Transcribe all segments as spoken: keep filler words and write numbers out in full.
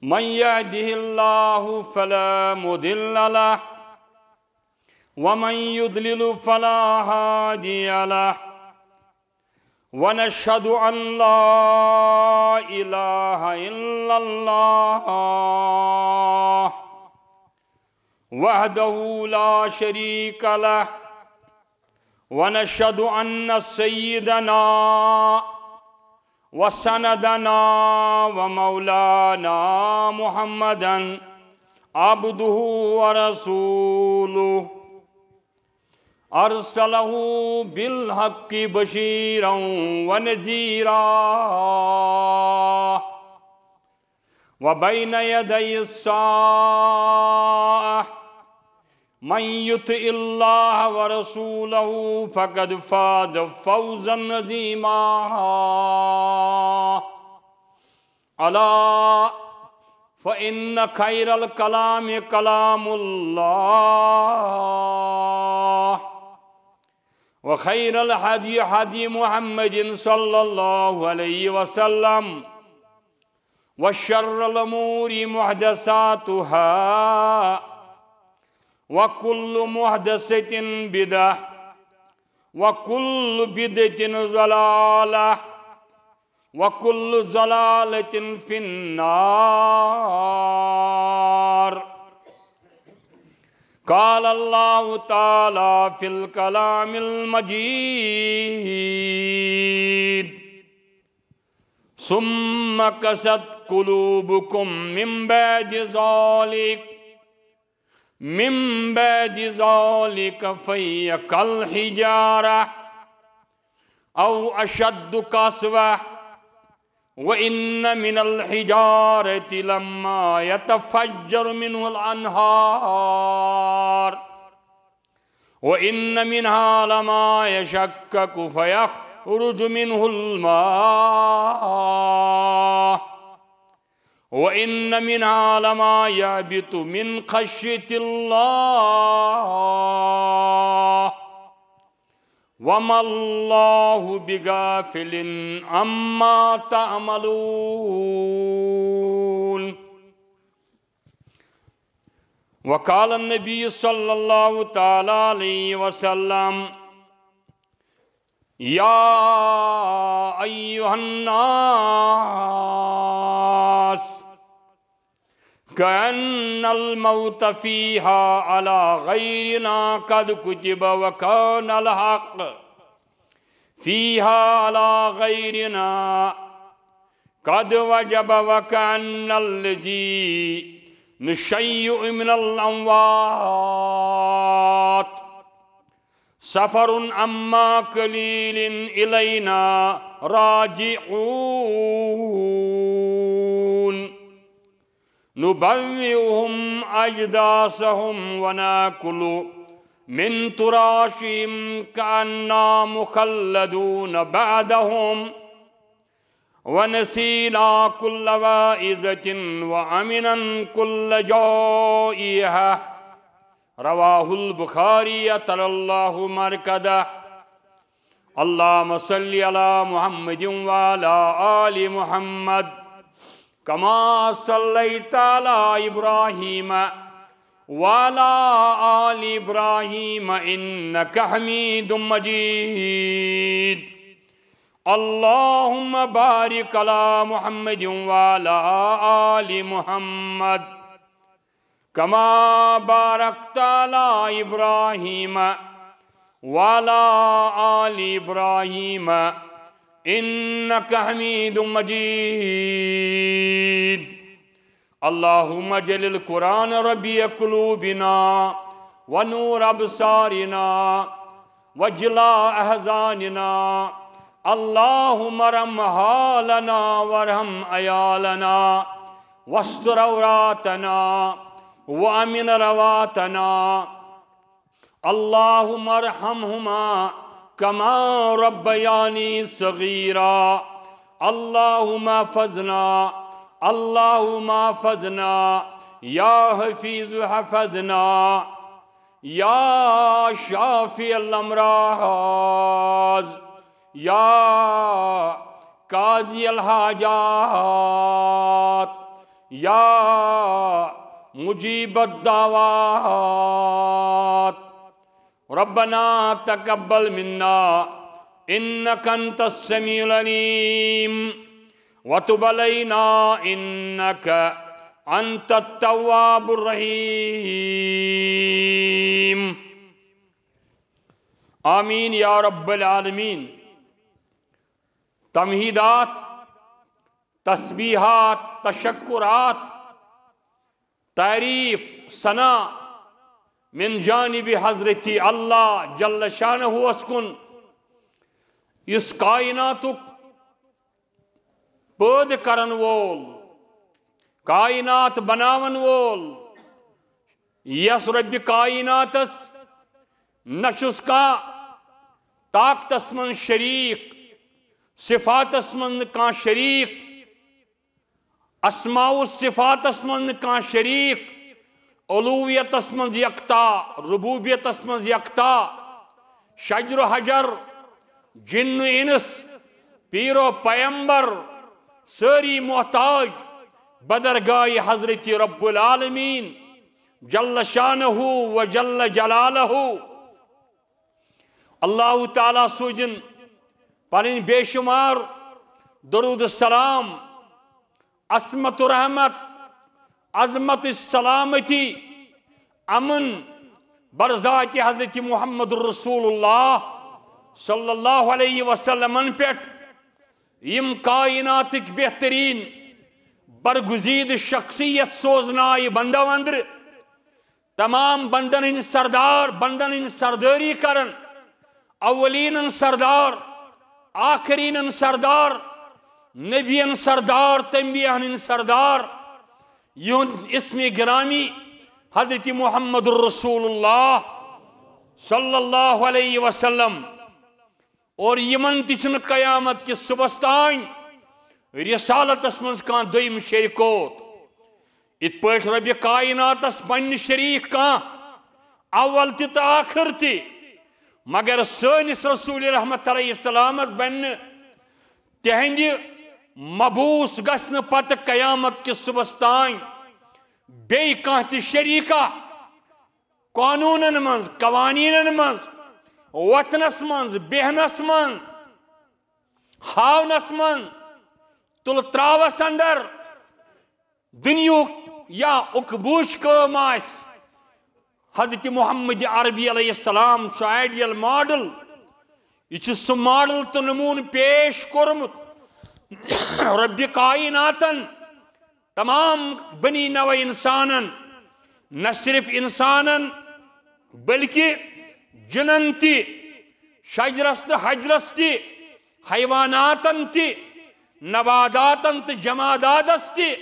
من يهده الله فلا مضل له، ومن يضلل فلا هادي له، ونشهد أن لا إله إلا الله وحده لا شريك له، ونشهد أن سيدنا وسندنا ومولانا محمدا عبده ورسوله، أرسله بالحق بشيرا ونذيرا، وبين يدي الساعة. من يطع الله ورسوله فقد فاز فوزا عظيما. ألا فإن خير الكلام كلام الله، وخير الهدي هدي محمد صلى الله عليه وسلم، وشر الأمور محدثاتها، وكل محدثة بدعة، وكل بدعة ضلالة، وكل ضلالة في النار. قال الله تعالى في الكلام المجيد: ثم قست قلوبكم من بعد ذلك، من بعد ذلك فهي كالحجارة أو أشد قسوة، وإن من الحجارة لما يتفجر منه الأنهار، وإن منها لما يشقق فيخرج منه الماء، وإن منها لما يهبط من خشية الله، وما الله بغافل عما تعملون. وقال النبي صلى الله تعالى عليه وسلم: يا أيها الناس، كأن الموت فيها على غيرنا قد كتب، وكان الحق فيها على غيرنا قد وجب، وكأن الذي نشيع من الأموات سفر عما قليل إلينا راجعون. نبوئهم أجداثهم ونأكل من تراثهم كأنا مخلدون بعدهم، ونسينا كل واعظة وأمنا كل جائحة. رواه البخاري، طال الله مرقده. اللهم صل على محمد وعلى آل محمد كما صليت على إبراهيم وعلى آل إبراهيم إنك حميد مجيد. اللهم بارك على محمد وعلى آل محمد كما باركت على إبراهيم وعلى آل إبراهيم إنك حميد مجيد. اللهم اجعل القرآن ربيع قلوبنا ونور أبصارنا وجلاء أحزاننا. اللهم ارحم أهلنا وارحم عيالنا واستر عوراتنا وأمن روعاتنا. اللهم ارحمهما كما ربياني صغيرا. اللهم احفظنا، اللهم احفظنا، يا حفيظ احفظنا، يا شافي الأمراض، يا قاضي الحاجات، يا مجيب الدعوات، ربنا تقبل منا إنك أنت السميع العليم، وتب علينا إنك أنت التواب الرحيم. آمين يا رب العالمين. تمهيدات، تسبيحات، تشكرات، تعریف، ثنا من جانب حضرت اللہ جل شانہ کُن، یُس کائناتُک پٲدٕ کرن وول، کائنات بناون وول، یس رب کائناتس نہ چھُس کانٛہہ طاقتس منٛز شریک، صفاتس منٛز نہٕ کانٛہہ شریک، اسماء و صفاتس منٛز نہٕ کانٛہہ شریک، علویتس منٛز یکتا، ربوبیتس منٛز یکتا، شجر و حجر، جن و انس، پیر و پیمبر، سٲری محتاج بدرگاہ حضرت رب العالمین جل شانہ و جل جلالہ۔ اللہ تعالیٰ سوٗزِن پنٕنۍ بے شمار درود السلام، عصمت و رحمت، عظمت، سلامتی، امن بر ذات حضرت محمد رسول اللہ صلی اللہ علیہ وسلمن پٮ۪ٹھ، یِم کائناتٕکۍ بہترین برگزید شخصیت سوزنایہِ بندو اندر، تمام بندن ہٕنٛدۍ سردار، بندن ہٕنٛدۍ سردٲری کرن، اولینن سردار، آخرینن سردار، نبین سردار، تنبیہن ہٕنٛدۍ سردار، یِہُنٛد اسم گرامی حضرت محمد رسول اللہ صلی اللہ علیہ وسلم۔ اور یِمن تہِ چھُنہٕ قیامت کِس صُبحس تام رسالتس منٛز کانٛہہ دوٚیِم شریکوت۔ یِتھ پٲٹھۍ رۄبِ کائناتس بنہِ نہٕ شریک کانٛہہ، اول تہِ تہٕ ٲخر تہِ، مگر سٲنِس رسول رحمت علیہ السلامس بنہِ نہٕ تِہنٛدِ مبعوث گژھنہٕ پتہٕ قیامت کِس صُبحس تام بیٚیہِ کانٛہہ تہِ شریکا۔ قونوٗنن منٛز، قوانینن منٛز، وۄتھنس منٛز، بیہنس منٛز، ہاونس منٛز، تُلہٕ تراوس اندر، دُنیہُک یا اُکبوٗچ کٲم آسہِ، حضرت محمد عربی علیہ السلام چھُ آئیڈیل ماڈل۔ یہِ چھُ سُہ ماڈل تہٕ نموٗنہٕ پیش کوٚرمُت رۄبِ کائناتن تمام بنی نوع انسانن، نہ صرف انسانن بلکہ جنن تہِ، شجرس تہٕ حجرس تہِ، حیواناتن تہِ، نباتاتن تہٕ جماداتس تہِ،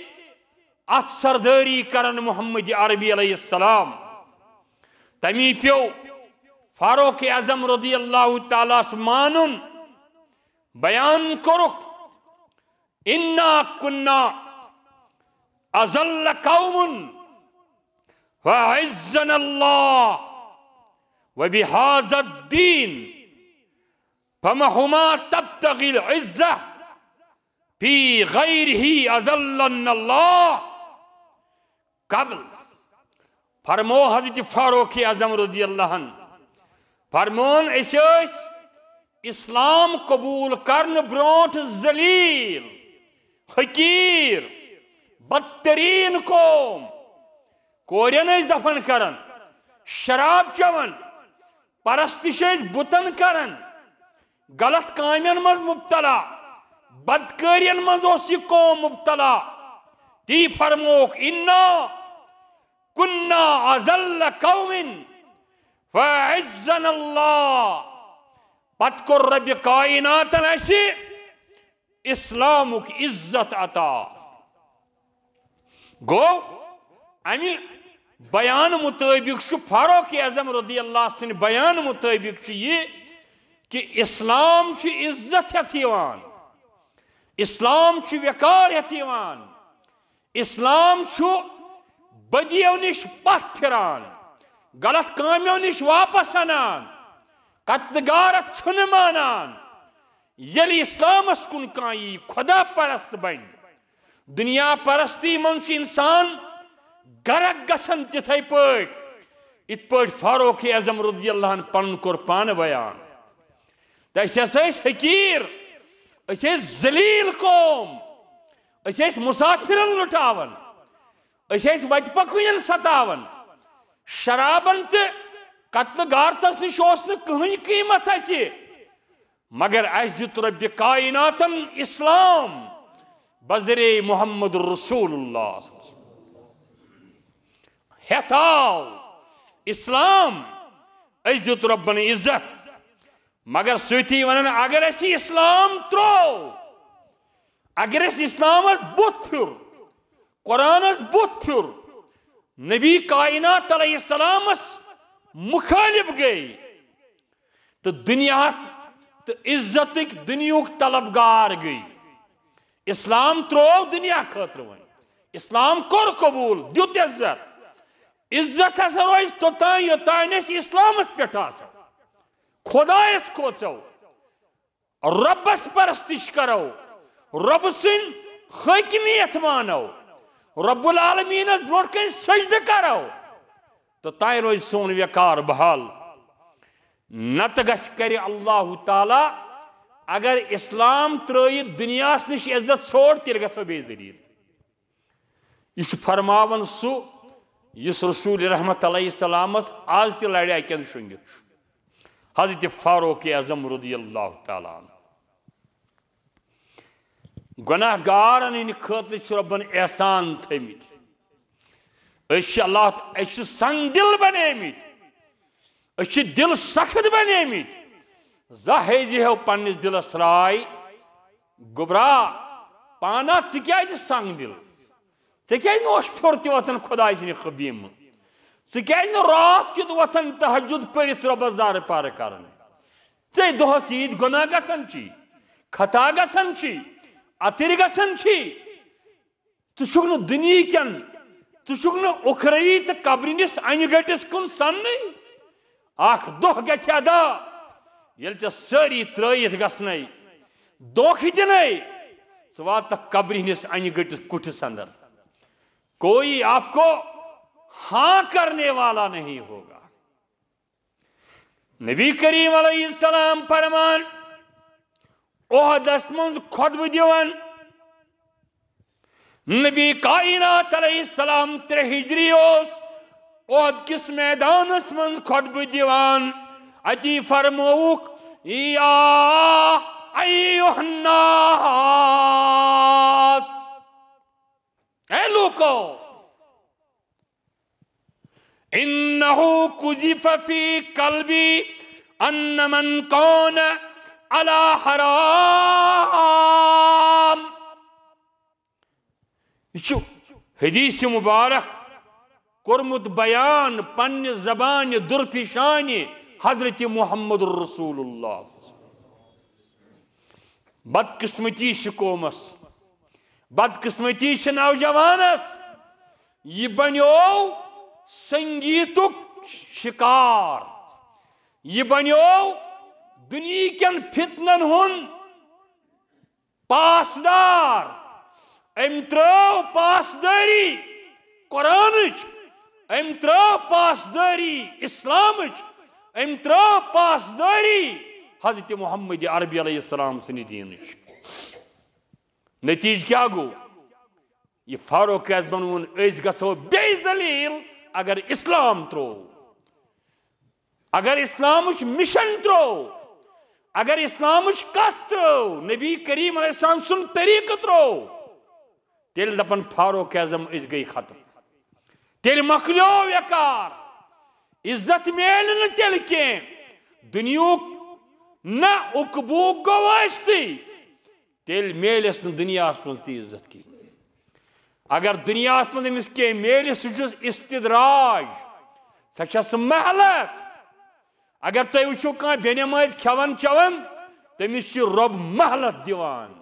اتھ سردٲری کرن محمد عربی علیہ السلام۔ تمی پیو فاروق اعظم رضی اللہ تعالیٰ ہس مانُن، بیان کوٚرُکھ، انا کنا اذل قوم فاعزنا اللہ وبهذا الدین فمهما تبتغی العزة فی غیرہ اذلنا اللہ۔ قبل فرمو حضرت فاروق اعظم رضی اللہ عنہ فرمون، أسۍ ٲسۍ اسلام قبول کرنہٕ برونٹھ ذلیل، حقیر، بدترین قوم۔ کورین ٲسۍ دفن کران، شراب چٮ۪وان، پرستش ٲسۍ بُتن کران، غلط کامٮ۪ن منٛز مبتلا، بدکٲرین منٛز اوس یہِ قوم مبتلا۔ تی فرمووُکھ، انا کنا اذل قوم فاعزنا اللہ۔ پتہٕ کوٚر رۄبِ کائناتن اسہِ اسلامُک عزت عطا۔ گوٚو، امہِ بیان مطٲبق چھُ فاروق اعظم رضی اللہ سٕنٛدِ بیان مطٲبق چھُ یہِ کہِ اسلام چھُ عزت ہٮ۪تھ یِوان، اسلام چھُ وقار ہٮ۪تھ یِوان، اسلام چھُ بدیو نِش پتھ پھران، غلط کامیو نِش واپس انان، قتل غارت چھُنہٕ مانان۔ ییٚلہِ اسلامس کُن کانٛہہ یی، خدا پرست بنہِ، دنیا پرستی منٛز چھُ انسان غرق گژھان تِتھے پٲٹھۍ، یِتھ پٲٹھۍ فاروق اعظم رضی اللہ عنہ پنُن کوٚر پانہٕ بیان۔ تہٕ أسۍ ہسا ٲسۍ حقیٖر، أسۍ ٲسۍ ذلیل قوم، أسۍ ٲسۍ مسافرن لُٹاوان، أسۍ ٲسۍ وتہِ پکوٕنٮ۪ن ستاوان، شرابن تہٕ قتل غارتس نِش اوس نہٕ کٕہٕنۍ قۭمتھ اَسہِ۔ مگر اَسہِ دیُت رۄبِ کائناتن اسلام بذریعہ محمد رسول اللہ۔ ہٮ۪تھ آو اسلام، اَسہِ دیُت رۄبن عزت۔ مگر سۭتی ونان، اگر اَسہِ اسلام ترٛوو، اگر اَسہِ اسلامس بُتھ پھیُر، قرآنس بُتھ پھیُر، نبی کائنات علیہ السلامس مخالف گٔے، تہٕ دنیا تہٕ عزتٕکۍ دنیاہُک طلبگار گٔے۔ اسلام ترٛوو دنیا خٲطرٕ وۄنۍ۔ اسلام کوٚر قبول، دیُت عزت۔ عزت ہسا روزِ توٚتام، یوٚتام أسۍ اسلامس پٮ۪ٹھ آسو، خدایس کھوژو، رۄبس پرستش کرو، رۄبہٕ سٕنٛدۍ حٲکمیت مانو، رب العالمینس برونٛٹھ کنہِ سجدٕ کرو، توٚتام روزِ سون وقار بحال۔ نتہٕ گژھِ کرِ اللہ تعالیٰ، اگر اسلام ترٲیِتھ دنیاہس نِش عزت ژھوڑ، تیٚلہِ گژھو بیٚیہِ ذلیل۔ یہِ چھُ فرماوان سُہ، یُس رسول رحمت علیہ السلامس آز تہِ لڑِ اَتٮ۪ن شۄنگِتھ چھُ، حضرت فاروق اعظم رضی اللہ تعالیٰ عنہ۔ گناہ گارن ہٕنٛدِ خٲطرٕ چھِ رۄبن احسان تھٲومٕتۍ۔ أسۍ چھِ اللہ، أسۍ چھِ سنگ دل بنیمٕتۍ، أسۍ چھِ دل سخت بنیمٕتۍ۔ زاہے زِ ہیو پننِس دلس راے، گوٚبرا، پانا ژٕ کیازِ سنگ دل؟ ژےٚ کیازِ نہٕ اوس پھیوٚر تہِ وۄتھان خداے سٕنٛدِ خبیٖمہٕ؟ ژٕ کیازِ نہٕ راتھ کیُتھ وۄتھان تہجد پٔرِتھ رۄبس زارٕ پارٕ کران؟ ژے دۄہس ییٖتۍ گۄناہ گژھان چھی، خطا گژھان چھی، اَتٕرۍ گژھان چھی۔ ژٕ چھُکھ نہٕ دُنیہکٮ۪ن، ژٕ چھُکھ نہٕ اُخروی تہٕ قبرِ ہٕنٛدِس انہِ گٔٹِس کُن سننٕے۔ اکھ دۄہ گژھِ ادا، ییٚلہِ ژےٚ سٲری ترٲیِتھ گژھنَے، دھوکہٕ دِنَے، ژٕ واتکھ قبرِ ہٕنٛدِس انہِ گٔٹِس کُٹھِس اندر۔ کوئی آپ کو ہاں کرنے والا نہیں ہوگا۔ نبی کریم علیہ السلام فرمان، احدس منٛز خطبہٕ دِوان، نبی کائنات علیہ السلام ترٛےٚ ہجری اوس، احد کِس میدانس منٛز خطبہٕ دِوان، اتی فرمووُکھ، یا ایھا الناس، اے لوکو، انہ قذف فی قلبی ان من کان علی حرام۔ یہِ چھُ حدیث مبارک کوٚرمُت بیان پننہِ زبانہِ درپیشانہِ حضرت محمد رسول اللہ۔ بدقسمتی چھِ قومس، بدقسمتی چھِ نوجوانس، یہِ بنیو سنگیتُک شکار، یہِ بنیو دُنیہکٮ۪ن فتنن ہُنٛد پاسدار۔ أمۍ ترٲو پاسدٲری قرآنٕچ، أمۍ ترٲو پاسدٲری اسلامٕچ، أمۍ ترٲو پاسدٲری حضرت محمد عربی علیہ السلام سٕنٛدِ دیٖنٕچ۔ نتیجہ کیٛاہ گوٚو؟ یہِ فاروق اعظمن ووٚن، أسۍ گژھو بیٚیہِ ذلیل اگر اسلام ترٛوو۔ اگر اسلامٕچ مشن ترٛوو، اگر اسلامٕچ کتھ ترٛوو، نبی کریم علیہ السلام سُنٛد طریقہٕ ترٛوو، تیٚلہِ دپن فاروق اعظم، أسۍ گٔے ختم۔ تیٚلہِ مۄکلیو وقار، عزت میلہِ نہٕ تیٚلہِ کینٛہہ۔ دُنیہُک نہ عقبوک گوٚو ٲسۍتٕے، تیٚلہِ میلٮ۪س نہٕ دُنیاہس منٛز تہِ عزت کِہیٖنۍ۔ اگر دُنیاہس منٛز أمِس کینٛہہ میلہِ، سُہ چھُس استدراج، سۄ چھس مہلت۔ اگر تُہۍ وٕچھِو کانٛہہ بے نمٲز کھٮ۪وان چٮ۪وان، تٔمِس چھُ رۄب مہلت دِوان۔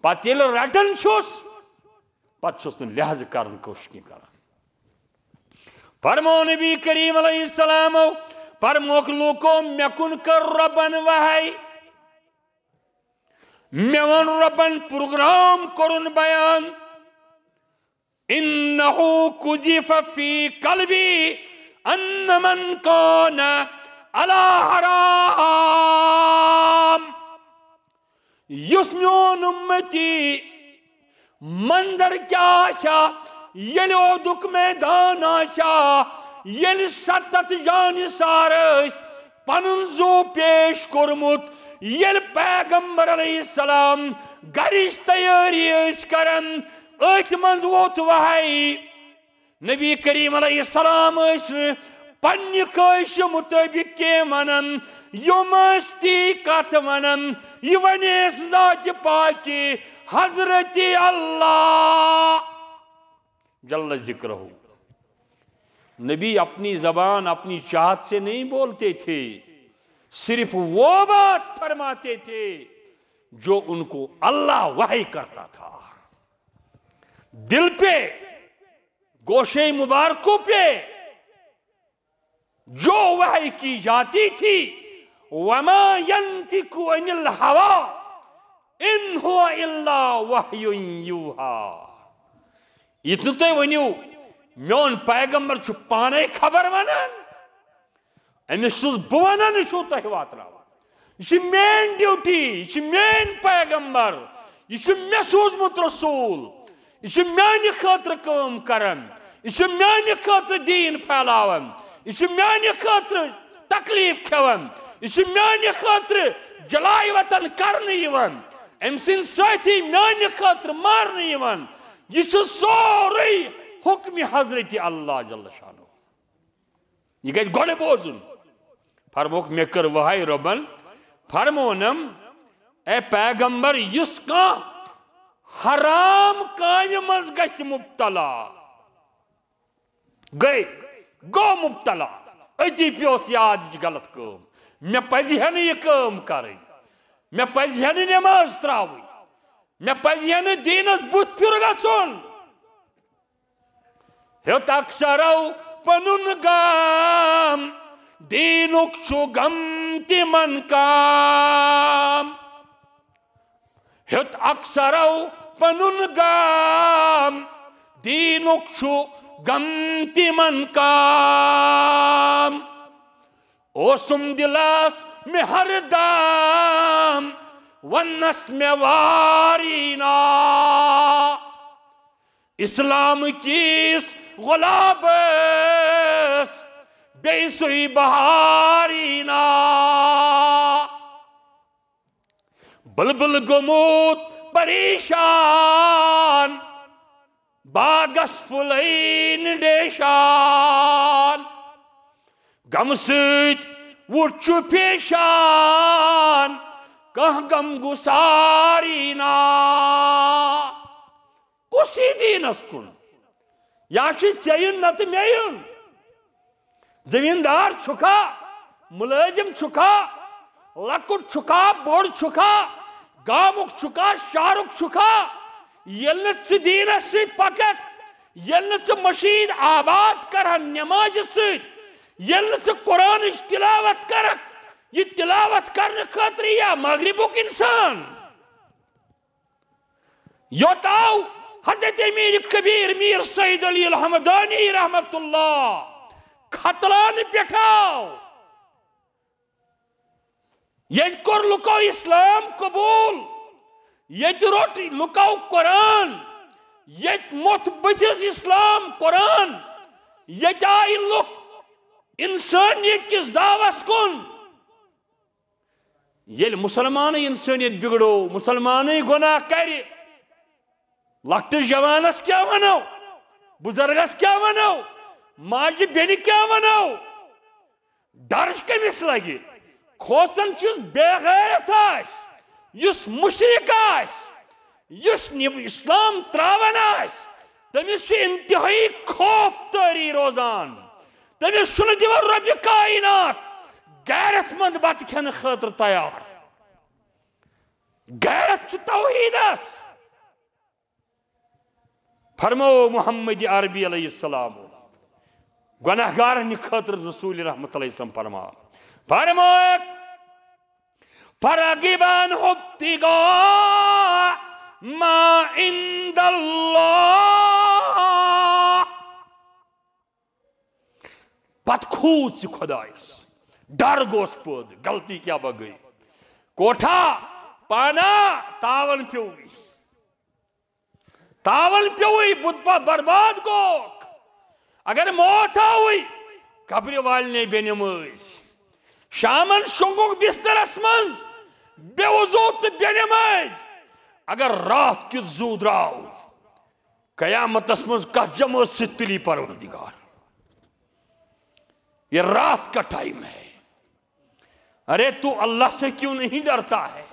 پتہٕ ییٚلہِ رٹان چھُس، پتہٕ چھُس نہٕ لحاظ کرنٕچ کوٗشش کینٛہہ کران۔ فرموو نبی کریم علیہ السلامو، فرمووُکھ، لوٗکو، مےٚ کُن کٔر رۄبن وحی۔ میون ربن پروگرام کرن بیان، انه قذف فی قلبی ان من کان علی حرام۔ یُس میون امتی منظر کیا آسیا، ییٚلہِ عہدُک میدان آسیا، ییٚلہِ ستتھ جانثار ٲسۍ پنُن زُو پیش کوٚرمُت، ییٚلہِ پیغمبر علیہ السلام گرِچ تیٲری ٲسۍ کران، أتھۍ منٛز ووت وحی۔ نبی کریم علیہ السلام ٲسۍ نہٕ پننہِ خٲہشہِ مُطٲبِق کینٛہہ ونان، یِم ٲسۍ تی کتھ ونان، یہِ ونیس ذاتِ پاکہِ حضرت اللہ جل ذکرہ۔ نبی اپنی زبان، اپنی چاہت سے نہیں بولتے تھے، صرف وہ بات فرماتے تھے جو ان کو اللہ وحی کرتا تھا۔ دل پہ، گوشے مبارکوں پہ جو وحی کی جاتی تھی، وما ينطق عن الهوى ان هو الا وحی یوحی۔ یِتھ نہٕ تُہۍ ؤنِو، میون پیغمبر چھُ پانے خبر ونان، أمِس چھُس بہٕ ونان، یہِ چھُو تۄہہِ واتناوان۔ یہِ چھِ میٲنۍ ڈیوٹی، یہِ چھِ میٲنۍ پیغمبر، یہِ چھُ مےٚ سوٗزمُت رسول، یہِ چھُ میانہِ خٲطرٕ کٲم کران، یہِ چھُ میانہِ خٲطرٕ دیٖن پھیلاوان، یہِ چھُ میانہِ خٲطرٕ تکلیف کھٮ۪وان، یہِ چھُ میانہِ خٲطرٕ جلاے وطن کرنہٕ یِوان، أمۍ سٕنٛدۍ سٲتھی میانہِ خٲطرٕ مارنہٕ یِوان۔ یہِ چھُ سورُے حُکمِ حضرت اللہ جل شانہ۔ یہِ گژھِ گۄڈٕ بوزُن۔ فرموکھ، مےٚ کٔر وحی رۄبن، فرمونم، اے پیغمبر، یُس کانٛہہ حرام کامہِ منٛز گژھِ مبتلا، گٔے، گوٚو مبتلا، أتی پیوس یاد، یہِ چھِ غلط کٲم، مےٚ پزِ ہے نہٕ یہِ کٲم کرٕنۍ، مےٚ پزِ ہے نہٕ نٮ۪ماز تراوٕنۍ، مےٚ پزِ ہے نہٕ دیٖنس بُتھ پھیُر گژھُن۔ ہیوٚت اکثرو پنُن گام، دیٖنُک چھُ غم تِمن کام۔ ہیوٚت اکثرو پنُن گام، دیٖنُک چھُ غم تِمن کام۔ اوسُم دِلس مےٚ ہر دام، وننس مےٚ واری نا۔ اسلام کِس غلابس بیٚیہِ سُے بہاری نا۔ بلبل گوٚمُت پریشان، باغس پھُلے نہٕ ڈیشان۔ غمہٕ سۭتۍ وُچھ چھُ پیشان، کانٛہہ غم گُساری نا۔ کُس یی دیٖنس کُن؟ یا چھُے ژےٚ یُن نتہٕ مےٚ یُن۔ زمیٖندار چھُکھا، مُلٲزِم چھُکھا، لۄکُٹ چھُکھا، بوٚڑ چھُکھا، گامُک چھُکھا، شہرُک چھُکھا، ییٚلہِ نہٕ ژٕ دیٖنس سۭتۍ پککھ، ییٚلہِ نہٕ ژٕ مٔشیٖد آباد کرہن نٮ۪مازِ سۭتۍ، ییٚلہِ نہٕ ژٕ قرآنٕچ تلاوت کرکھ، یہِ تلاوت کرنہٕ خٲطرٕ یا مغربُک انسان، یوٚت آو حضرت امیر کبیر میر سید علی الحمدانی رحمت اللہ ختلانہٕ پٮ۪ٹھ آو۔ ییٚتہِ کوٚر لُکو اسلام قبول، ییٚتہِ روٚٹ لُکو قرآن، ییٚتہِ موٚتھ بٕتھِس اسلام قرآن، ییٚتہِ آیہِ لُکھ انسٲنیت کِس دعوس کُن۔ ییٚلہِ مُسلمانٕے انسٲنیت بِگڑو، مُسلمانٕے گۄناہ کرِ، لۄکٹِس جوانس کیٛاہ ونو، بُزرگس کیٛاہ ونو، ماجہِ بیٚنہِ کیٛاہ ونو؟ ڈر کٔمِس لگہِ؟ کھوژان چھُس بے غیرت آسہِ، یُس مُشرِک آسہِ، یُس نب-، اسلام تراوان آسہِ، تٔمِس چھُ انتہٲیی خوف طٲری روزان۔ تٔمِس چھُنہٕ دِوان رۄبِ کائنات غیرت مند بتہٕ کھٮ۪نہٕ خٲطرٕ تیار۔ غیرت چھُ توحیٖدس۔ فرمو محمد عربی علیہ السلام، گۄناہگارن خٲطرٕ رسول رحمت علیہ السلام فرما، فرمووُکھ، فرغب عنه ابتغاء ما عند الله۔ پتہٕ کھوٗژ یہِ خۄدایس، ڈر گوس پٲدٕ، غلطی کیٛاہ بہ گٔے؟ کوٹھا، پانا، تاون پیوٚوُے۔ تاون پیوٚوُے، بُتھ بہ برباد گوکھ۔ اگر موت آوُے، قبرِ والنٕے بے نمٲزۍ۔ شامن شۄنٛگُکھ بسترس منٛز، بے وضو تہٕ بے نمٲزۍ۔ اگر راتھ کیُتھ زُو درٛاو، قیامتس منٛز کتھ جمٲژ سۭتۍ تُلی پروردگار؟ یہ رات کا ٹائم ہے۔ ارے، تو اللہ سے کیوں نہیں ڈرتا ہے؟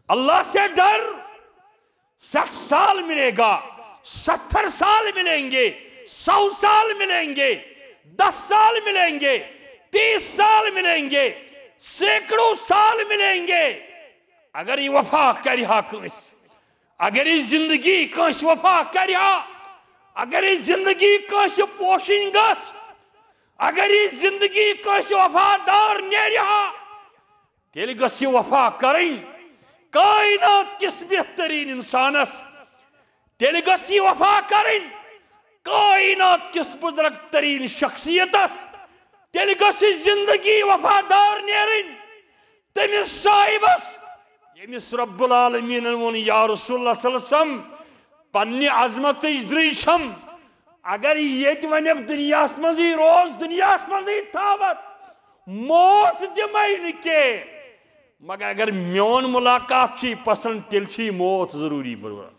اللہ سے ڈر۔ سٹھ سال ملے گا، ستر سال ملیں گے، سو سال ملیں گے، دس سال ملیں گے، تیس سال ملیں گے، سینکڑوں سال ملیں گے۔ اگر یہ وفا کرِ ہا کٲنٛسہِ، اگر یہ زندگی کٲنٛسہِ وفا کرِ ہا، اگر یہ زندگی کٲنٛسہِ پوشِنۍ گٔژھ، اگر یہ زندگی کٲنٛسہِ وفادار نیرِ ہا، تیٚلہِ گٔژھ یہِ وفا کرٕنۍ کائنات کِس بہترین انسانس، تیٚلہِ گٔژھ یہِ وفا کرٕنۍ کائنات کِس بزرگ ترین شخصیتس، تیٚلہِ گٔژھ یہِ زندگی وفادار نیرٕنۍ تٔمِس صاحبس، ییٚمِس رب العالمیٖنن ووٚن، یا رسول اللہ صلی اللہ علیہ وسلم، پننہِ عظمتٕچ درٕے چھم، اگر ییٚتہِ وۄنۍ دُنیاہس منٛزٕے روز، دُنیاہس منٛزٕے تھاوتھ، موت دِمے نہٕ کینٛہہ، مگر اگر میون ملاقات چھُے پسند، تیٚلہِ چھُے موت ضروٗری برابر۔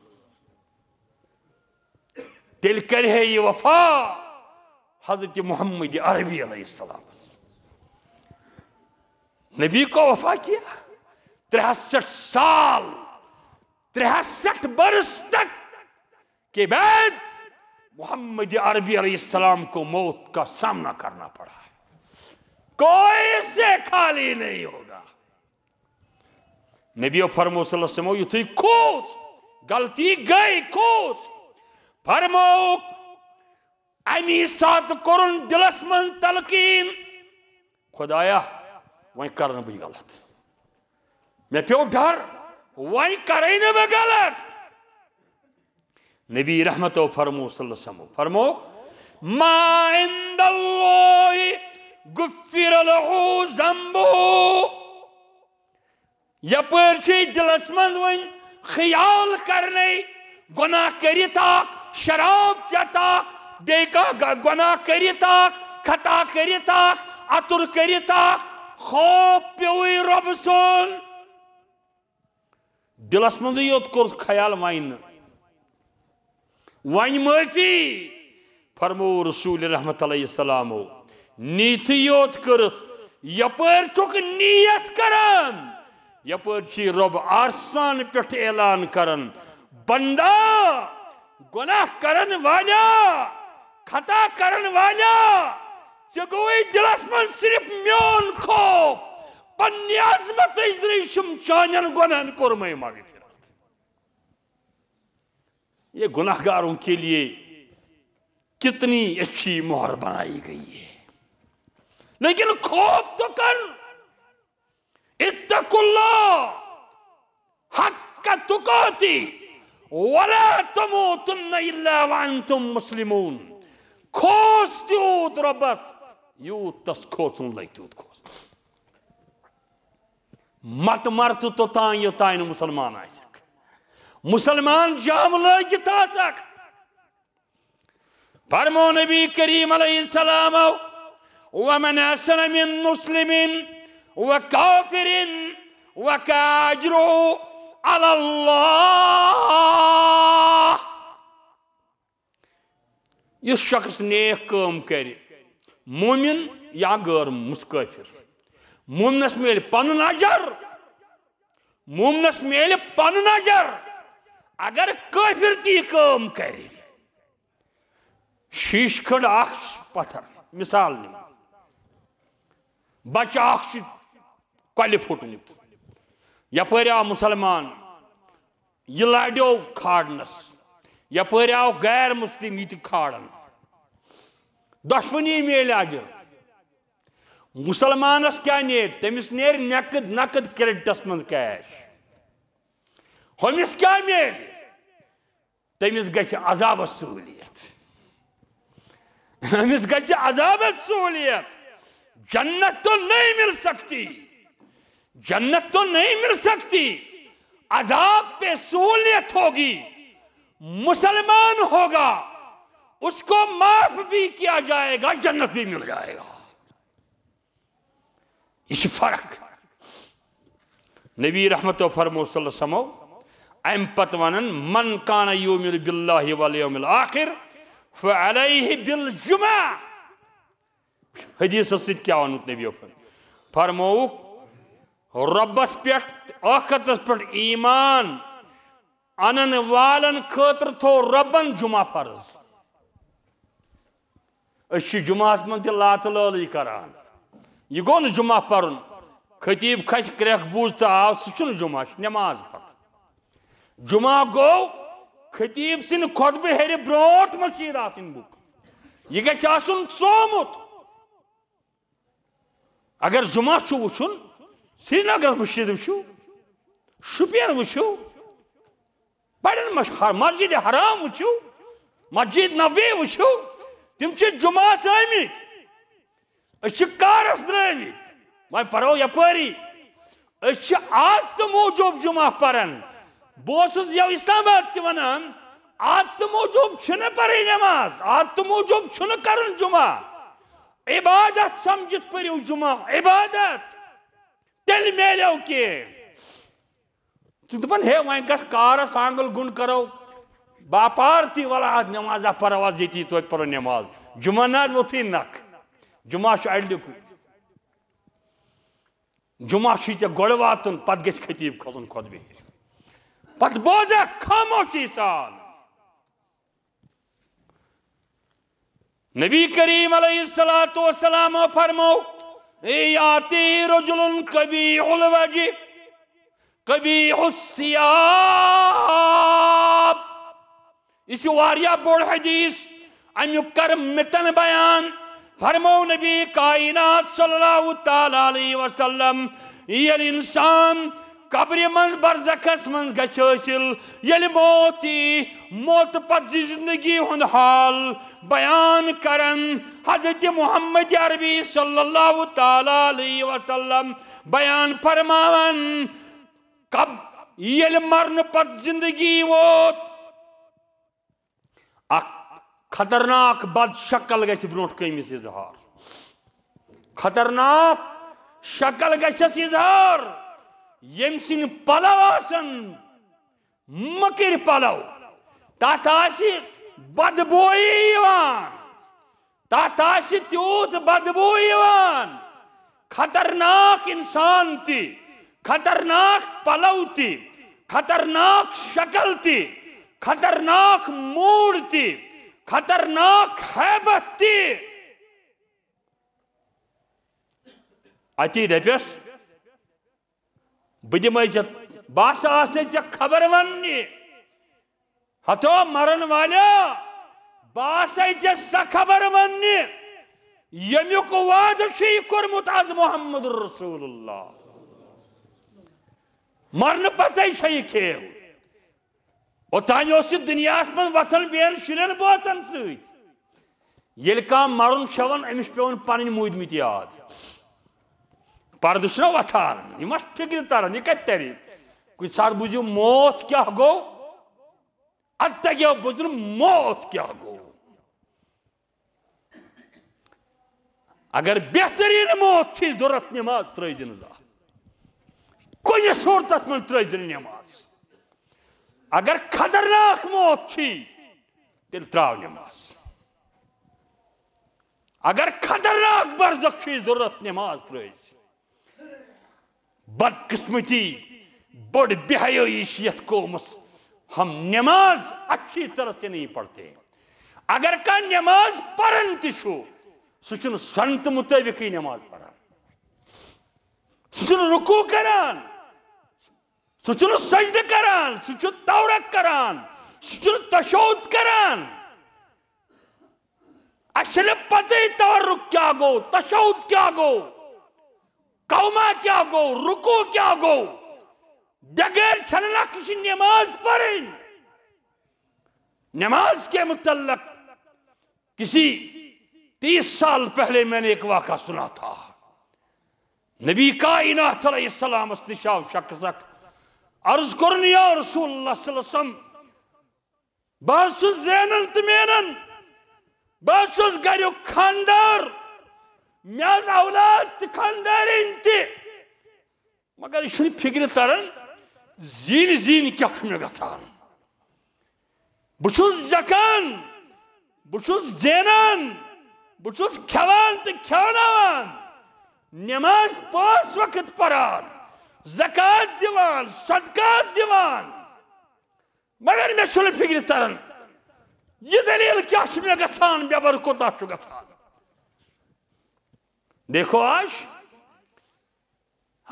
تیٚلہِ کرِ ہے یہِ وفا حضرت محمد عربی علیہ السلامس۔ نبی کو وفا کیا، ترسٹھ سال، ترسٹھ برس تک کے بعد محمد عربی علیہ السلام کو موت کا سامنا کرنا پڑا ہے۔ کوئی اس سے خالی نہیں ہوگا۔ نبی فرمو صلی اللہ علیہ وسلم، یُتھُے کھوٗژ، غلطی گٔے، کھوٗژ، فرمووُکھ، امی ساتہٕ کوٚرُن دِلس منٛز تلقیٖن، خۄدایا، وۄنۍ کرٕ نہٕ بہٕ یہِ غلط۔ مےٚ پیوٚو ڈر، وۄنۍ کرے نہٕ بہٕ غلط۔ نبی رحمتو فرمو صلی اللہ علیہ وسلم فرمو، ما عند اللہ غفر له ذنبه۔ یپٲرۍ چھُے دِلس منٛز وۄنۍ خیال کرنے، گۄناہ کٔرِتھ اکھ، شراب چٮ۪تھ اکھ، بیٚیہِ کانٛہہ گ-، گۄناہ کٔرِتھ اکھ، خطا کٔرِتھ اکھ، اَتُر کٔرِتھ اکھ، خوف پیوٚوُے رۄبہٕ سُنٛد۔ دِلس منٛزٕے یوت کوٚر خیال، وۄنۍ نہٕ۔ وۄنۍ معٲفی۔ فرموو رسول رحمت علیہ السلامو، نیتھٕے یوت کٔرٕتھ، یپٲرۍ چھُکھ نیت کران، یپٲرۍ چھُے رۄب آسمان پٮ۪ٹھ اعلان کران، بندا، گۄناہ کرن والیا، خطا کرن والیا، ژےٚ گوٚوُے دِلس منٛز صرف میون خوف، پننہِ عظمتٕچ درٕے چھُم چانٮ۪ن گۄناہن کوٚرمَے مغفرت۔ یہ گناہگاروں کے لیے کتنی اچھی مہر بنائی گئی ہے۔ لیکن خوف تو کر، اتقوا اللہ حق تقاتی ولا تموتن الا وانتم مسلمون۔ کھوژ تیوٗت رۄبس، یوٗت تس کھوژُن لگہِ، تیوٗت کھوژ۔ مت مر تہٕ توٚتام یوٚتام نہٕ مسلمان آسکھ، مسلمان جامہٕ لٲگِتھ آسکھ۔ فرمو نبی کریم علیہ السلام، ومن احسن من مسلم وکافر وکاجر علی اللہ۔ یُس شخص نیک کٲم کرِ، مومن یا غٲر مس-، کٲفر، مومنس میلہِ پنُن اجر، مومنس میلہِ پنُن اجر، اگر کٲفر تہِ یہِ کٲم کرِ۔ شیٖشہٕ کھٔنٛڈ اکھ چھُ پتھر، مثال نِمو، بچہٕ اکھ چھُ کۄلہِ پھوٚٹمُت، یپٲرۍ آو مسلمان، یہِ لڑیو کھارنس، یپٲرۍ آو غیر مسلم، یہِ تہِ کھارن، دۄشوٕنی میلہِ اجر۔ مسلمانس کیا نیرِ؟ تٔمِس نیرِ نقد، نقد creditس منٛز cash۔ ہُمِس کیا نیرِ؟ تٔمِس گژھِ عذابس سہوٗلیت۔ أمِس گژھِ عذابس سہوٗلیت۔ جنت تو نہیں مل سکتی، جنت تو نہیں مل سکتی، عذاب پہ سہولیت ہوگی۔ مسلمان ہوگا، اس کو معاف بھی کیا جائے گا، جنت بھی مل جائے گا۔ یہ چھ فرق۔ نبی رحمتو فرمو صلی اللہ علیہ وسلمو، امہ پتہٕ ونان، "من کان یؤمن باللہ والیوم الاخر فعلیہ بالجمعہ۔" حدیثس سۭتۍ کیٛاہ ووٚنمُت نبیو فرمووُکھ؟ رۄبس پٮ۪ٹھ، ٲخرتس پٮ۪ٹھ ایمان انن والن خٲطرٕ تھوٚو رۄبن جمعہ فرض۔ أسۍ چھِ جمعہس منٛز تہِ لاتہٕ لٲلٕے کران۔ یہِ گوٚو نہٕ جمعہ پرُن۔ خطیب کھسہِ کرٛٮ۪کھ بوٗز تہٕ آو، سُہ چھُنہٕ جمعہ، چھُ نٮ۪ماز پتہٕ۔ جمعہ گوٚو خطیب سٕنٛدِ خطبہٕ ہیٚرِ برونٛٹھ مٔشیٖد آسٕنۍ بُک۔ یہِ گژھِ آسُن ژومُت۔ اگر جمعہ چھُ وٕچھُن، سرینگرس مٔشیٖد وٕچھِو، شُپین وٕچھِو، بڑٮ۪ن مش-، ہر-، مسجد حرام وٕچھِو، مسجد نبوی وٕچھِو، تِم چھِ جمعہس آمٕتۍ۔ أسۍ چھِ کارس درٛٲمٕتۍ، وۄنۍ پرو یپٲری۔ أسۍ چھِ عادتہٕ موٗجوٗب جمعہ پران۔ بہٕ اوسُس یَوٕ اسلام آباد تہِ ونان، عادتہٕ موٗجوٗب چھِنہٕ پرٕنۍ نٮ۪ماز، عادتہٕ موٗجوٗب چھُنہٕ کرُن جمعہ۔ عبادت سمجھِتھ پٔرِو جمعہ، عبادت۔ تیٚلہِ میلیو کینٛہہ۔ ژٕ دَپان، "ہے، وۄنۍ گژھ کارس آنگل گُنڈ کرو، باپار تہِ وَلہٕ اَتھ نٮ۪مازا پرو آز ییٚتی، توتہِ پرو نٮ۪ماز۔" جمعہ نہ حظ ووٚتھُے نکھ۔ جمعہ چھُ اَڑِ لیوٚکھُے۔ جمعہ چھُے ژےٚ گۄڈٕ واتُن، پتہٕ گژھِ خطیب کھسُن خطبہِ ہِش۔ پتہٕ بوزکھ خاموشی سان۔ نبی کریم علیہ الصلوۃ والسلام فرمو، "یاتی رجل قبیح الوجہ قبیح الثیاب۔" یہِ چھُ واریاہ بوٚڑ حدیث، اَمیُک کر مِتن بیان۔ فرمو نبی کائنات صلی اللہ تعالیٰ علیہ وسلم، ییٚلہِ انسان قبرِ منٛز برزخس منٛز گژھِ حٲصِل، ییٚلہِ موت یی، موتہٕ پتہٕ زِ زندگی ہُنٛد حال بیان کرن حضرت محمد عربی صلی اللہ تعالیٰ علیہ وسلم، بیان فرماون، کب ییٚلہِ مرنہٕ پتہٕ زندگی ووت، اکھ خطرناک بد شکل گژھِ برونٛٹھ کٔمِس اظہار۔ خطرناک شکل گژھٮ۪س اظہار، ییٚمۍ سٕنٛدۍ پلو آسن مٔکٕرۍ پلو، تتھ آسہِ بدبویی یِوان۔ تتھ آسہِ تیوٗت بدبو یِوان، خطرناک انسان تہِ، خطرناک پلو تہِ، خطرناک شکل تہِ، خطرناک موڈ تہِ، خطرناک ہیبت تہِ۔ اتی دپیس، بہٕ دِمے ژےٚ، بہٕ ہسا آسے ژےٚ خبر وننہِ۔ ہتو مرن والیا، بہٕ آسے ژےٚ سۄ خبر وننہِ، ییٚمیُک وعدٕ چھُے کوٚرمُت از محمد رسول اللہ۔ مرنہٕ پتے چھےٚ یہِ کھیل۔ اوٚتانۍ اوس یہِ دُنیاہَس منٛز وۄتھان بیٚیَن شُرٮ۪ن بٲژَن سۭتۍ۔ ییٚلہِ کانٛہہ مَرُن چھُ ہٮ۪وان، أمِس چھِ پٮ۪وان پَنٕنۍ موٗدمٕتۍ یاد۔ پَردٕ چھُنہ وۄتھان، یہِ ما چھُ فِکرِ تَران، یہِ کَتہِ تَرِ؟ کُنہِ ساتہٕ بوٗزِو، موت کیٛاہ گوٚو؟ اَدٕ تَگیو بوزُن، موت کیٛاہ گوٚو؟ اگر بہترین موت چھی ضرورت، نماز ترٲیزِ نہٕ زانٛہہ۔ کُنہِ صورتس منٛز ترٲیزِ نہٕ نماز۔ اگر خطرناک موت چھی، تیٚلہِ ترٛاو نماز۔ اگر خطرناک برزخ چھی ضرورت، نماز ترٲیزِ۔ بدقسمتی، بٔڑ بے حیٲیی چھِ یَتھ قومَس، ہم نماز اچھی طرح سے نہیں پڑھتے۔ اگر کانٛہہ نماز پران تہِ چھُ، سُہ چھُنہٕ سنت مطٲبقٕے نماز پران۔ سُہ چھُنہٕ رکوع کران، سُہ چھُنہٕ سجدٕ کران، سُہ چھُ تورک کران، سُہ چھُنہٕ تشہد کران۔ اَسہِ چھَنہٕ پَتہٕے تورک کیٛاہ گوٚو، تشہد کیٛاہ گوٚو۔ قوما کیا گو، رکوع کیا گو؟ بغیر چھلنہ کش نماز پرن۔ نماز کے متعلق کسی تیس سال پہلے میں نے ایک واقعہ سنا تھا۔ نبی کائنات علیہ السلام اس نشاو شخص اکھ عرض کرن، یا رسول اللہ صلی اللہ علیہ وسلم، بہٕ حظ چھُس زینان تہٕ مینان، بہٕ حظ چھُس گریُک خاندار، مےٚ حظ اولاد تہٕ خاندارِنۍ تہِ، مگر یہِ چھُنہٕ فِکرِ تران زیٖنہِ زیٖنہِ کیٛاہ چھُ مےٚ گژھان۔ بہٕ چھُس جکان، بہٕ چھُس زینان، بہٕ چھُس کھٮ۪وان تہٕ کھٮ۪وناوان، نٮ۪ماز پانٛژھ وقت پران، زکوٰۃ دِوان، صدقات دِوان، مگر مےٚ چھُنہٕ فِکرِ تران، یہِ دٔلیٖل کیٛاہ چھِ مےٚ گژھان، مےٚ بَر کوٗتاہ چھُ گژھان۔ دیکھو آج،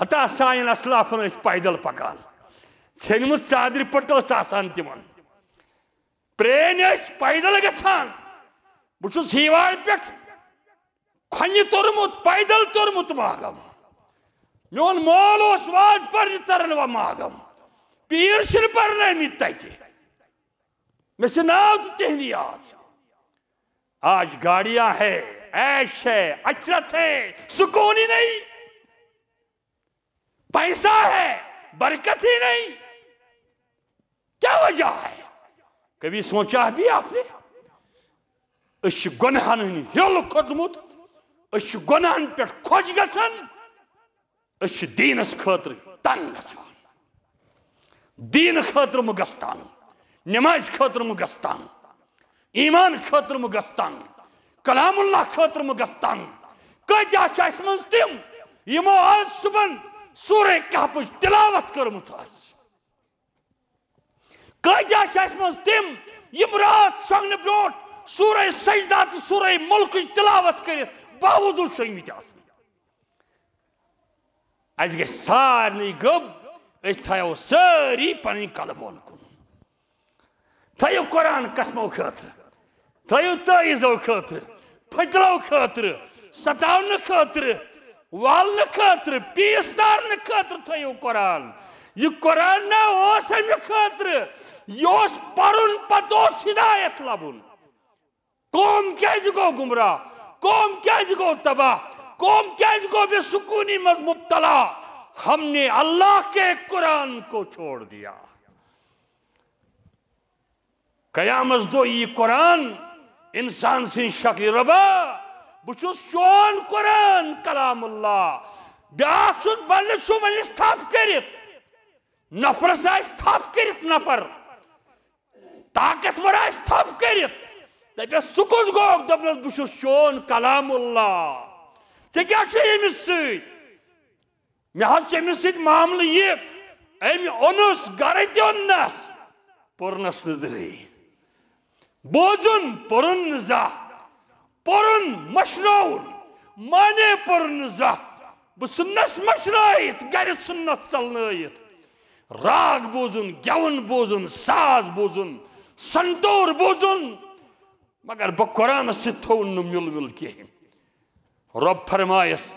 ہتا سانٮ۪ن اسلافن ٲسۍ پیدل پکان، ژھیٚنمٕژ ژادرِ پٔٹ ٲس آسان تِمن، پرٛٲنۍ ٲسۍ پیدل گژھان۔ بہٕ چھُس ہیوارِ پٮ۪ٹھ کھۄنہِ توٚرمُت، پیدل توٚرمُت ماگم۔ میون مول اوس واز پرنہِ تران و ماگم۔ پیٖر چھِنہٕ پرنٲومٕتۍ تتہِ۔ مےٚ چھِ ناو تہِ تِہنٛدِ یاد۔ آج گاڑیاں ہے، عیش ہے، اچرت ہے، سکون ہی نہیں، پیسہ ہے، برکت ہی نہیں۔ کیا وجہ ہے؟ کبھی سوچا بھی آپ نے؟ أسۍ چھِ گۄنہن ہُنٛد ہیوٚل کھوٚتمُت، أسۍ چھِ گۄنہن پٮ۪ٹھ خۄش گژھان، أسۍ چھِ دیٖنس خٲطرٕ تنگ گژھان، دیٖنہٕ خٲطرٕ مہٕ گژھ تنگ، نمازِ خٲطرٕ مہٕ گژھ تنگ، ایمان خٲطرٕ مہٕ گژھ تنگ، کلام اللہ خٲطرٕ مہٕ گژھ تنگ۔ کۭتیاہ چھِ اَسہِ منٛز تِم، یِمو آز صُبحن سورہ کہفٕچ تلاوت کٔرمٕژ آسہِ؟ کۭتیاہ چھِ اَسہِ منٛز تِم، یِم راتھ شۄنٛگنہٕ برٛونٛٹھ سورہ سجدہ تہٕ سورہ ملکٕچ تلاوت کٔرِتھ باوضوٗ شۄنٛگمٕتۍ آسان؟ اَسہِ گژھِ سارنٕے گٔب، أسۍ تھاوو سٲری پنٕنۍ قلب بۄن کُن۔ تھٲیِو قرآن قسمو خٲطرٕ، تھٲیِو تٲویٖزو خٲطرٕ، پھٔتلو خٲطرٕ، ستاونہٕ خٲطرٕ، والنہٕ خٲطرٕ، پیٖس تارنہٕ خٲطرٕ تھٲیِو قرآن۔ یہِ قرآن نہ اوس اَمہِ خٲطرٕ، یہِ اوس پَرُن، پَتہٕ اوس ہدایت لَبُن۔ قوم کیازِ گوٚو گمراہ؟ قوم کیازِ گوٚو تباہ؟ قوم کیازِ گوٚو بے سکونی منٛز مبتلا؟ ہم نے اللہ کے قرآن کو چھوڑ دیا۔ قیامت دۄہ یی قرآن انسان سٕنٛز شکلہِ، رۄبا، بہٕ چھُس چون قرآن، کلام اللہ۔ بیٛاکھ چھُس بنٛدٕ، چھُ وۄنۍ تھپھ کٔرِتھ، نفرس آسہِ تھپھ کٔرِتھ نفر، طاقتور آسہِ تھپھ کٔرِتھ، دپٮ۪س، ژٕ کُس گوٚو؟ دوٚپنس، بہٕ چھُس چون کلام اللہ۔ ژےٚ کیٛاہ چھُے أمِس سۭتۍ؟ مےٚ حظ چھُ أمِس سۭتۍ معاملہٕ یہِ، أمۍ اوٚنُس گرٕ تہِ اوٚننس، پوٚرنس نہٕ زٕہٕے۔ بوزُن پوٚرُن نہٕ زانٛہہ، پوٚرُن مٔشرٲوُن، معنی پوٚرُن نہٕ زانٛہہ۔ بہٕ ژھُننس مٔشرٲیِتھ، گرِ ژھُننس ژلنٲیِتھ۔ راگ بوزُن، گٮ۪وُن بوزُن، ساز بوزُن، سنتور بوزُن، مگر بہٕ قرآنس سۭتۍ تھوٚوُن نہٕ مِل وِل کِہیٖنۍ۔ رۄب فرمایس،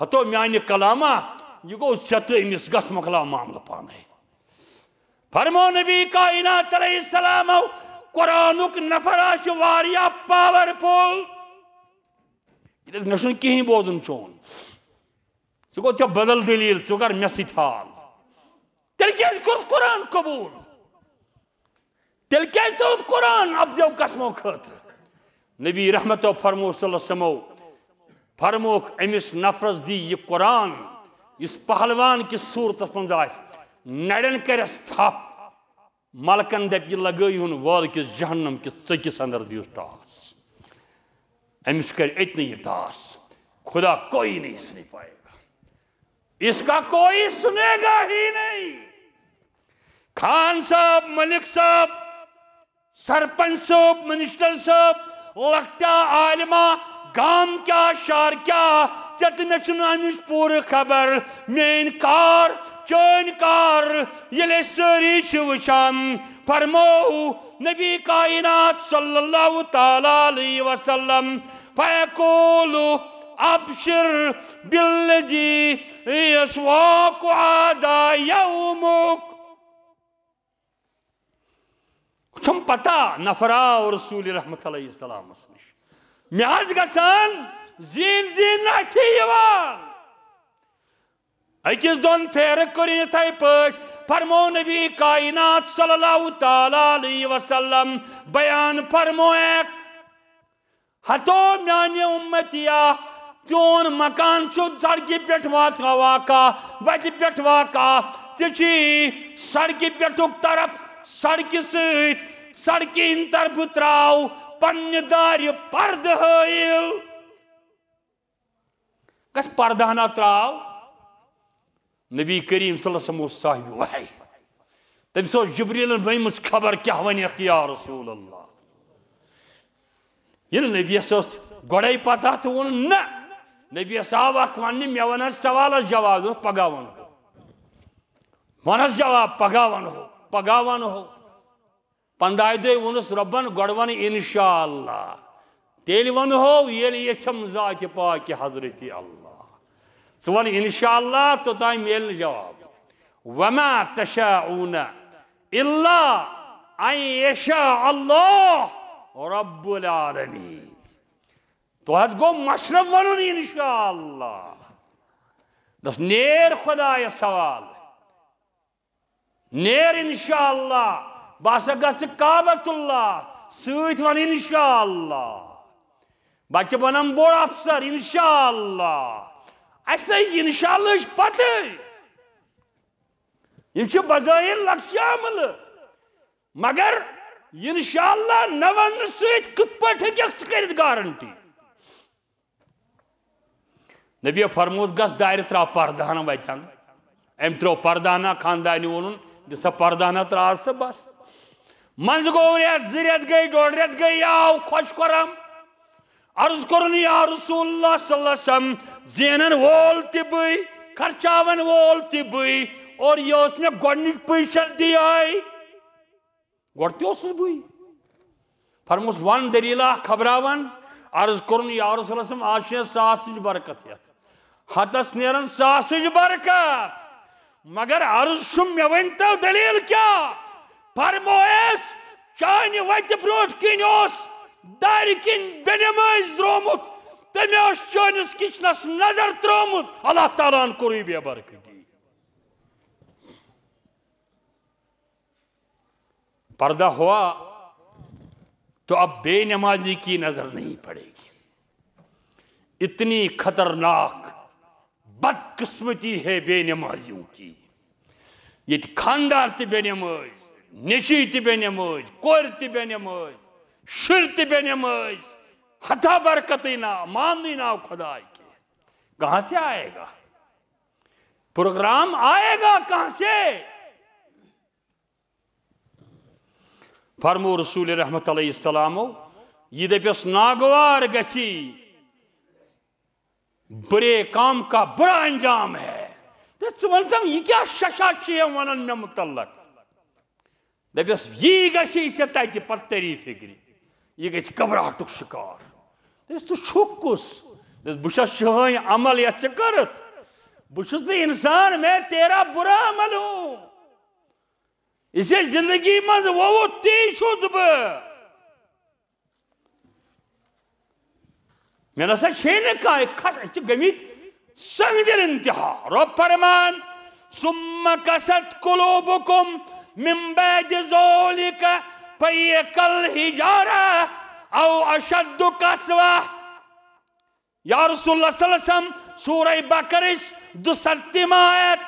ہتو میانہِ کلامہ، یہِ گوٚو ژےٚ تہٕ أمِس، گژھ مۄکلاو معاملہٕ پانے۔ فرمو نبی کائنات علیہ السلامو، قرآنُک نفر آسہِ واریاہ پاورفل۔ یہِ دَپہِ، مےٚ چھُنہٕ کِہیٖنۍ بوزُن چون۔ ژٕ گوٚو ژےٚ بدل دٔلیٖل، ژٕ کر مےٚ سۭتۍ حال۔ تیٚلہِ کیٛازِ کوٚر قرآن قبوٗل؟ تیٚلہِ کیٛازِ تھوٚوُتھ قرآن اَپزیو قسمو خٲطرٕ؟ نبی رحمتو فرمو صلی اللہ علیہ وسلمو فرموکھ، أمِس نفرس دی یہِ قرآن، یُس پہلوان کِس صوٗرتس منٛز آسہِ، نرٮ۪ن کرٮ۪س تھپھ، ملکن دپہِ، یہِ لگٲیِہُن وٲر کِس جہنم کِس ژٔکِس اندر، دِیُس ٹاس۔ أمِس کرِ أتنٕے یہِ ٹاس، خدا کوئی نہیں سنی پائے گا۔ اس کا کوئی سنے گا ہی نہیں۔ خان صاحب، ملک صاحب، سرپنچ صٲب، منسٹر صٲب، لۄکٹا عالما، گام کیا، شہر کیا، ژےٚ تہٕ مےٚ چھُنہٕ اَمِچ پوٗرٕ خبر۔ میٲنۍ کار، چٲنۍ کار، ییٚلہِ أسۍ سٲری چھِ وٕچھان، فرموو نبی کائنات صلی اللہ تعالیٰ علیہ وسلم، فیقول، ابشر بالذی یسواک ھذا یومک۔ چھم پتہ، نفر آو رسول رحمت علیہ السلامس نش۔ مےٚ حظ گژھان زیٖن زیٖن اَتھِ یِوان۔ أکِس دۄن پھیرٕ کٔرِن یِتھَے پٲٹھۍ۔ فرموو نبی کائنات صلی اللہ تعالیٰ علیہ وسلم، بیان فرمووکھ، ہتو میانہِ اُمتیا، چون مکان چھُ سڑکہِ پٮ۪ٹھ واقع، واقع، وتہِ پٮ۪ٹھ واقع، ژےٚ چھی سڑکہِ پٮ۪ٹھُک طرف، سڑکہِ سۭتۍ، سڑکہِ ہِنٛدِ طرفہٕ تراو پننہِ دارِ پردٕ ہٲیِل۔ کس پردہ ہنا تراو؟ نبی کریم صلی اللہ علیہ وسلم اوس صاحب وحی۔ تٔمِس اوس جبریلن ؤنمٕژ خبر کیٛاہ ونیکھ یا رسول اللہ۔ ییٚلہِ نبیس ٲس گۄڈے پتہ تہٕ ووٚنُن نہ۔ نبیس آو اکھ وننہِ، مےٚ ون حظ سوالس جواب، دوٚپُس پگاہ ونہو۔ ون حظ جواب، پگاہ ونہو، پگاہ ونہو۔ پنداہہِ دۄہہِ ووٚنُس رۄبن، گۄڈٕ وَن انشاءاللہ، تیٚلہِ وَنہو ییٚلہِ یژھم ذاتِ پاکہِ حضرتِ اللہ۔ ژٕ وَن انشاءاللہ، توٚتام میلہِ نہٕ جواب۔ وما تشاءون الا ان یشاء اللہ رب العالمین۔ تو حظ گوٚو مشرف وَنُن انشاءاللہ۔ دَس نیر خدایس حوالہٕ۔ نیر انشاءاللہ، بہٕ ہسا گژھٕ کعبۃ اللہ سۭتۍ، وَن انشاءاللہ۔ بچہِ بنم بوٚڑ افسر انشاءاللہ۔ اَسہِ نہ انشاءاللہ چھِ پتہٕ، یِم چھِ بظاہر لۄکچہِ عملہٕ، مگر انشاءاللہ نہ وننہٕ سۭتۍ کِتھ پٲٹھۍ ہیٚککھ ژٕ کٔرِتھ گارنٹی؟ نبی فرموس، گژھ دارِ تراو پردہ ہنا وتہِ اندر۔ أمۍ ترٲو پردہ ہنا، خاندارنہِ ووٚنُن، دِ سا پردہ ہنا تراو سا بس۔ منٛزٕ گوٚو رٮ۪تھ، زٕ رٮ۪تھ گٔے، ڈۄڈ رٮ۪تھ گٔے، یہِ آو خۄش خرم۔ عرض کوٚرُن، یا رسول اللہ صلی اللہ علیہ وسلم، زینن وول تہِ بٕے، خرچاون وول تہِ بٕے، اور یہِ ٲس مےٚ گۄڈٕنِچ پُزیشن دِیے۔ گۄڈٕ تہِ اوسُس بٕے۔ فرموس، وَن دٔلیٖلہ، خبرا وَن۔ عرض کوٚرُن، یا رسول اللہ صلی اللہ علیہ وسلم، آز چھِ ساسٕچ برکت یَتھ۔ ہَتَس نیران ساسٕچ برکت۔ مگر عرض چھُم، مےٚ ؤنۍ تو دٔلیٖل کیٛاہ؟ فرمویس، چانہِ وَتہِ برٛونٛٹھ کِنۍ اوس دارِ کِنۍ بے نمٲزۍ درٛامُت، تٔمۍ ٲس چٲنِس کچنس نظر ترٲومٕژ، اللہ تعالیٰ ہن کوٚرُے بے برکتی۔ پردہ ہوا تو اب بے نمازی کی نظر نہیں پڑے گی۔ اتنی خطرناک بدقسمتی ہے بے نمازیوں کی۔ ییٚتہِ خاندار تہِ بے نمٲز، نیٚچی تہِ بے نمٲز، کورِ تہِ بے نمٲز، شُرۍ تہِ بے نمٲز، ہتا برکتٕے ناو، ماننٕے ناو خداے کینٛہہ۔ کہاں سے آئے گا؟ پروگرام آئے گا کہاں سے؟ فرمو رسول رحمت علیہ السلامو، یہِ دٔپِس ناگوار گژھی، برے کام کا برا انجام ہے۔ تہٕ ژٕ وَن تَم، یہِ کیٛاہ ششا چھِ یِم وَنان مےٚ مُتعلق؟ دَپٮ۪س، یی گژھی ژےٚ تَتہِ پَتہٕ تٔری فِکرِ، یہِ گژھِ گھبراہٹُک شِکار۔ دَپٮ۪س، ژٕ چھُکھ کُس؟ دَپٮ۪س، بہٕ چھَس چٲنۍ عمل یَتھ ژےٚ کٔرٕتھ۔ بہٕ چھُس نہٕ اِنسان، میں تیرا برا عمل ہوں۔ یہِ ژےٚ زندگی منٛز ووٚوُتھ، تی چھُس بہٕ۔ مےٚ نسا چھے نہٕ کانٛہہ کھس، أسۍ چھِ گٔمٕتۍ سنگدل انتہا۔ رۄب فرمان، ثم قست قلوبکم من بعد ذلک فہی کالحجارہ او اشد قسوہ۔ یا رسول اللہ صلی اللہ علیہ وسلم، سورہ بقرہ دُسَتتِم آیت،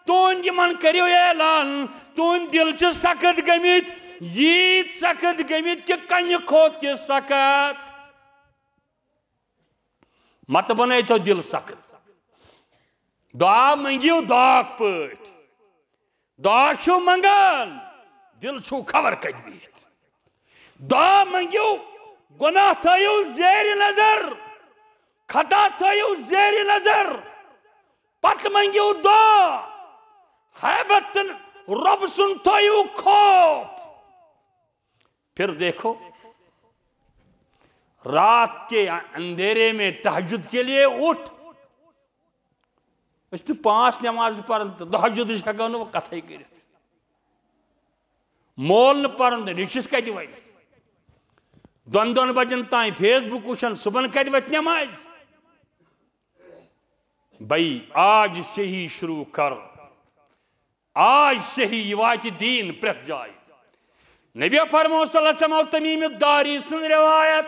تُہنٛد یِمن کٔرِو اعلان، تُہنٛد دِل چھِ سخت گٔمٕتۍ، ییٖتۍ سخت گٔمٕتۍ کہِ کنہِ کھۄتہٕ تہِ سخت۔ مت بنٲیتو دِل سخت۔ دعا منٛگِو داغ پٲٹھۍ۔ دعا چھِو منٛگان، دِل چھُو خبر کتہِ بِہِتھ۔ دعا منٛگِو، گۄناہ تھٲیِو زیرِ نظر، خطا تھٲیِو زیرِ نظر، پتہٕ منٛگِو دعا، ہیبت تہٕ رۄب سُنٛد تھٲیِو خوف۔ پھر دیکھو، رات کے اندھیرے میں تہجد کے لیے اٹھ۔ أسۍ تہِ پانٛژھ نمازٕ پران تہٕ تہجدٕچ ہٮ۪کو نہٕ وۄنۍ کتھے کٔرِتھ۔ مول نہٕ پران تہٕ نیٚچوِس کتہِ وَنہِ؟ دۄن دۄن بجن تام Facebook وٕچھان، صُبحن کتہِ وَتھِ نمازِ؟ بھائی، آج سے ہی شروع کر، آج سے ہی یہِ واتہِ دیٖن پرٛٮ۪تھ جایہِ۔ نبی فرمو صلی اللہ علیہ وسلم، تمیم الداری سٕنٛز روایت،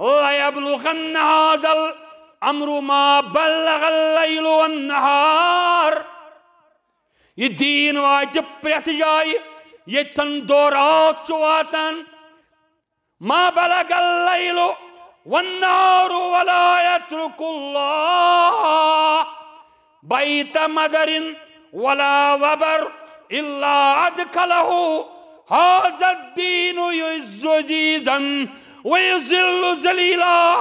"لَيَبْلُغَنَّ هَذَا الْأَمْرُ مَا بَلَّغَ اللَّيْلُ وَالنَّهَارُ"۔ یہِ دیٖن واتہِ پرٛٮ۪تھ جایہِ، ییٚتٮ۪ن دۄہ راتھ چھُ واتان۔ "ما بلغ الليل والنهار ولا يترك الله بيت مدر ولا وبر إلا أدخله هذا الدين يعز عزيزا ويذل ذليلا".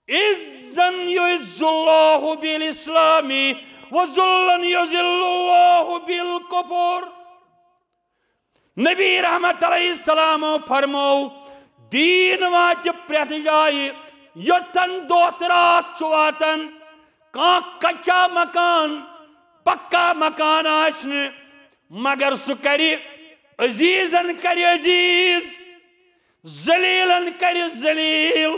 عزا يعز الله بالإسلام وذلا يذل الله بالكفر۔ نبی رحمت علیہ السلام فرمو، دیٖن واتہِ پرٛٮ۪تھ جایہِ، یوٚتن دۄہ تہٕ راتھ چھُ واتان۔ کانٛہہ کچا مکان، پکا مکان آسہِ نہٕ، مگر سُہ کرِ عزیزن کرِ عزیز، ذلیلن کرِ ذلیل۔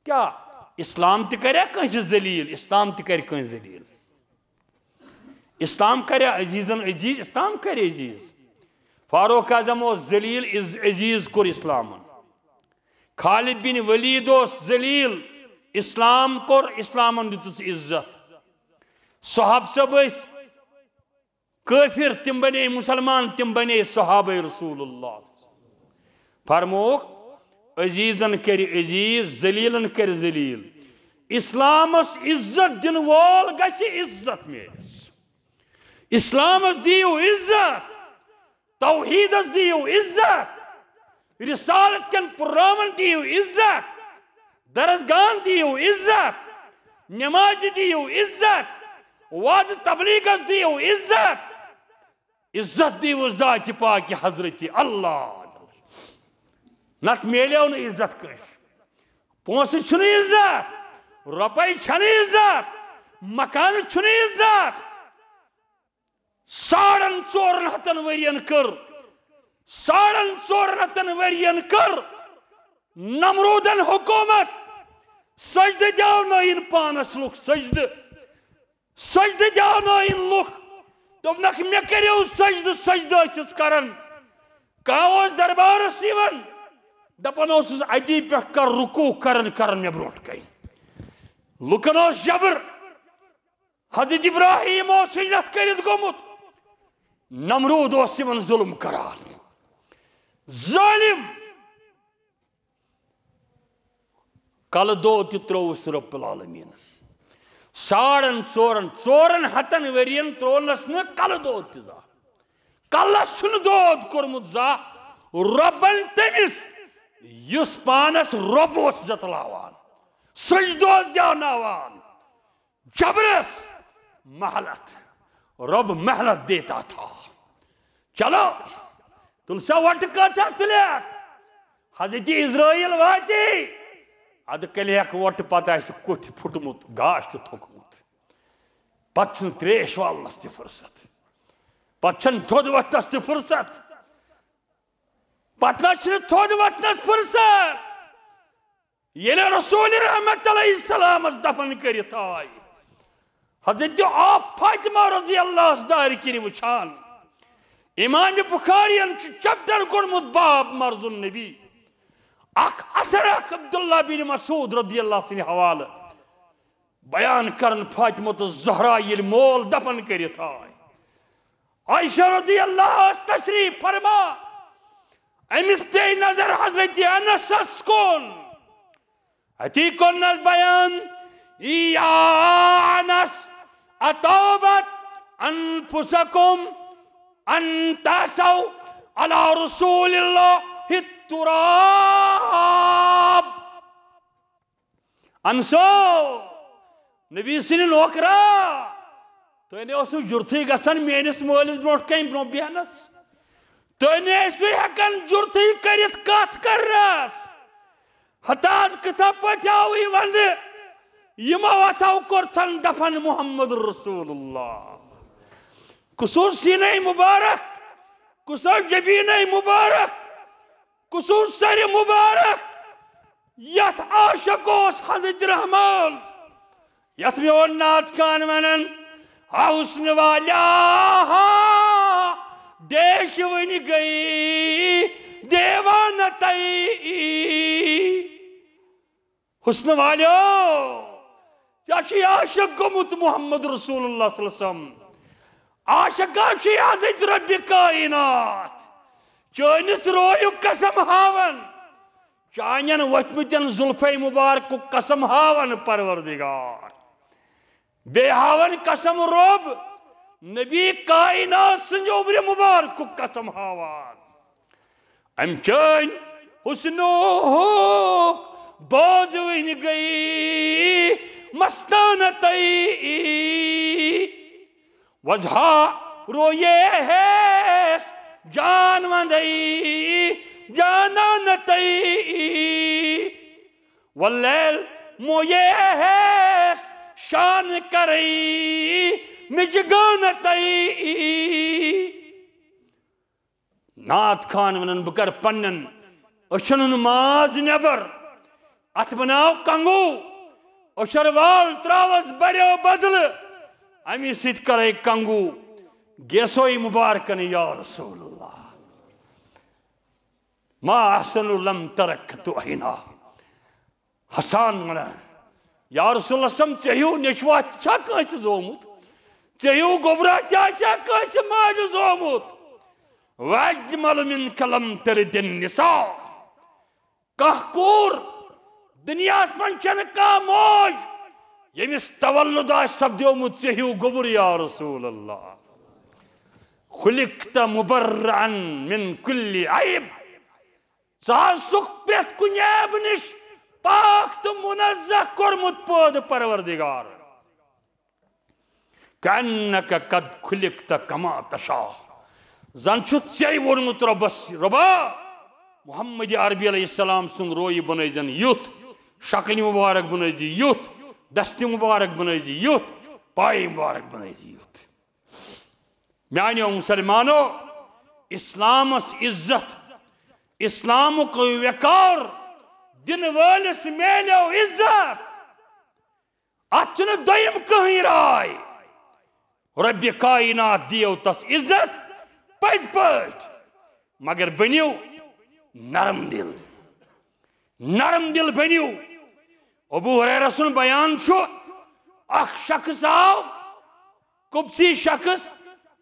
کیا اسلام تہِ کریا کٲنٛسہِ ذلیل؟ اسلام تہِ کرِ کٲنٛسہِ ذلیل؟ اسلام کریا عزیزن عزیز؟ اسلام کرِ عزیز۔ فاروق اعظم اوس ذلیل، عز-، عزیز کوٚر اسلامن۔ خالد بن ولید اوس ذلیل، اسلام کوٚر، اسلامن دیُتُس عزت۔ صحابہ صٲب ٲسۍ کٲفر، تِم بنے مسلمان، تِم بنے صحابہ رسول اللہ۔ فرمووُکھ، عزیزن کرِ عزیز، ذلیلن کرِ ذلیل۔ اسلامس عزت دِنہٕ وول گژھِ عزت میلس۔ اسلامس دِیِو عزت، توحیدس دِیِو عزت، رسالت کٮ۪ن پروگرامن دِیِو عزت، درسگاہن دِیِو عزت، نمازِ دِیِو عزت، وعظ تبلیغس دِیِو عزت۔ عزت دِیِو ذاتِ پاکِ حضرتِ اللہ۔ نتہٕ میلیو نہٕ عزت کٲنٛسہِ۔ پونٛسہٕ چھُنہٕ عزت، رۄپے چھنہٕ عزت، مکانہٕ چھُنہٕ عزت۔ ساڑن ژورن ہتن ؤرین کٔر، ساڑن ژورن ہتن ؤرین کٔر نمرودن حکومت۔ سجدٕ دیاونٲیِن پانس لُکھ، سجدٕ، سجدٕ دیاونٲیِن لُکھ۔ دوٚپنکھ، "مےٚ کٔرِو سجدٕ"، سجدٕ ٲسِس کران۔ کانٛہہ اوس دربارس یِوان، دپان اوسُس، "اتی پٮ۪ٹھ کر رکوع"، کران کران مےٚ برونٛٹھ کنہِ۔ لُکن اوس جبر۔ حضرت ابراہیم اوس ہجرت کٔرِتھ گوٚمُت، نمرود اوس یِمن ظلم کران۔ ظٲلم۔ کلہٕ دود تہِ ترٛووُس رب العالمین۔ ساڑن ژورن، ژورن ہتن ؤرین ترٛوونس نہٕ کلہٕ دود تہِ زانٛہہ۔ کلس چھُنہٕ دود کوٚرمُت زانٛہہ۔ رۄبن تٔمِس، یُس پانس رۄب اوس جتلاوان، سجدٕ اوس دیاوناوان، جبرس مہلت، رب مہلت دیتا تھا۔ چلو، تُل سا وۄٹہٕ کۭژاہ تُلکھ؟ حضرت عزرائیل واتی، ادٕ کلیکھ وۄٹہٕ، پتہٕ آسہِ کُٹھۍ پھُٹمُت، گاش تہِ تھوٚکمُت۔ پتہٕ چھُنہٕ تریش والنس تہِ فرصت، پتہٕ چھَنہٕ تھوٚد وۄتھنس تہِ فرصت، پتہٕ نہ چھُنہٕ تھوٚد وۄتھنس فرصت۔ ییٚلہِ رسول رحمت علیہ السلامس دفن کٔرِتھ آے، حضرت آپ فاطمہ رضی اللہ عنہا دارِ کِنۍ وٕچھان، امام بخارین چھُ چیپٹر کوٚرمُت باب مرض النبی۔ اکھ اثر اکھ عبداللہ بن مسعود رضی اللہ سٕنٛدِ حوالہٕ بیان کران، فاطمہ الزہرا ییٚلہِ مول دفن کٔرِتھ آے، عائشہ رضی اللہ عنہا ٲس تشریف فرما، أمِس پیٚیہِ نظر حضرت انسس کُن۔ اتی کوٚرنس بیان، "یا انس، اتوبت انفسکم ان تعصوا علی رسول اللہ التراب۔" انسو، نبی سٕنٛدِ نوکرا، تُہۍ نے اوسوٕ جُرتھٕے گژھان میٲنِس مٲلِس برونٛٹھ کنہِ برونٛہہ بیہنس؟ تُہۍ نہٕ ٲسِو ہٮ۪کان جُرتھٕے کٔرِتھ کتھ کرنس۔ ہتاز کِتھٕ پٲٹھۍ آوٕے ونٛدٕ؟ یِمو اتھو کوٚرتھن دفن محمد رسول اللہ۔ کُس اوس سیٖنے مُبارک؟ کُس اوس جبیٖنے مُبارک؟ کُس اوس سرِ مُبارک؟ یتھ عاشق اوس حضرت رحمان، یتھ میون نعت خان ونان، حسن والا، ڈیش ونہِ گئی دیوانہ تئی۔ حسن والیو، ژےٚ چھُے عاشق گوٚمُت محمد رسول اللہ صلی اللہ علیہ وسلم۔ عاشقا چھُے حضرت رب کائنات۔ چٲنِس رویُک قسم ہاوان، چانٮ۪ن ؤتھمٕتٮ۪ن زُلفے مُبارکُک قسم ہاوان پروردگار۔ بیٚیہِ ہاوان قسم رۄب، نبی کائنات سٕنٛزِ عمرِ مُبارکُک قسم ہاوان۔ امہِ چٲنۍ حسنُک بوزوٕنۍ گٔیی مستانہ تئی۔ وضحا رویے ہیس جان وندئی جانان تئی۔ واللیل مویے ہیس شان کرئی مجگان تئی۔ نعت خان ونان، بہٕ کرٕ پننٮ۪ن أچھن ہُنٛد ماز نٮ۪بر، اتھ بناو کنگو، أچھر وال تراوس بریو بدلہٕ، امی سۭتۍ کرے کنگو گیسوئی مبارکن یا رسول اللہ۔ ما احسن لم ترک تو عینا۔ حسان ونان، یا رسول اللہ صلی اللہ علیہ وسلم، ژےٚ ہیوٗ نیٚچوا تہِ چھا کٲنٛسہِ زومُت؟ ژےٚ ہیوٗ گوٚبرا تہِ آسیا کٲنٛسہِ ماجہِ زومُت؟ واجمل منک لم تلد النساء۔ کانٛہہ کوٗر دُنیاہس منٛز چھنہٕ کانٛہہ موج، ییٚمِس تولُد آسہِ سپدیومُت ژےٚ ہیوٗ گوٚبُر یا رسول اللہ۔ خلقت مبرئا من کل عیب۔ ژٕ حظ چھُکھ پرٛٮ۪تھ کُنہِ عیبہٕ نِش پاک تہٕ منزہ کوٚرمُت پٲدٕ پروردگار۔ کأنک قد خلقت کما تشاء۔ زن چھُ ژےٚ ووٚنمُت رۄبس، رۄبا، محمد عربی علیہ السلام سُنٛد رویہِ بنٲوزٮ۪ن یُتھ، شکلہِ مبارک بنٲوزِ یُتھ، دستہِ مبارک بنٲوزِ یُتھ، پایہِ مبارک بنٲوزِ یُتھ۔ میانیو مسلمانو، اسلامس عزت، اسلامُک وقار دِنہٕ وٲلِس میلیو عزت۔ اتھ چھُنہٕ دوٚیِم کٕہٕنۍ راے۔ رۄبِ کائنات دِیو تس عزت پٔزۍ پٲٹھۍ، مگر بٔنِو نرم دِل۔ نرم دِل بٔنِو۔ ابو ہریرہ سُنٛد بیان چھُ، اکھ شخص آو، قبطی شخص،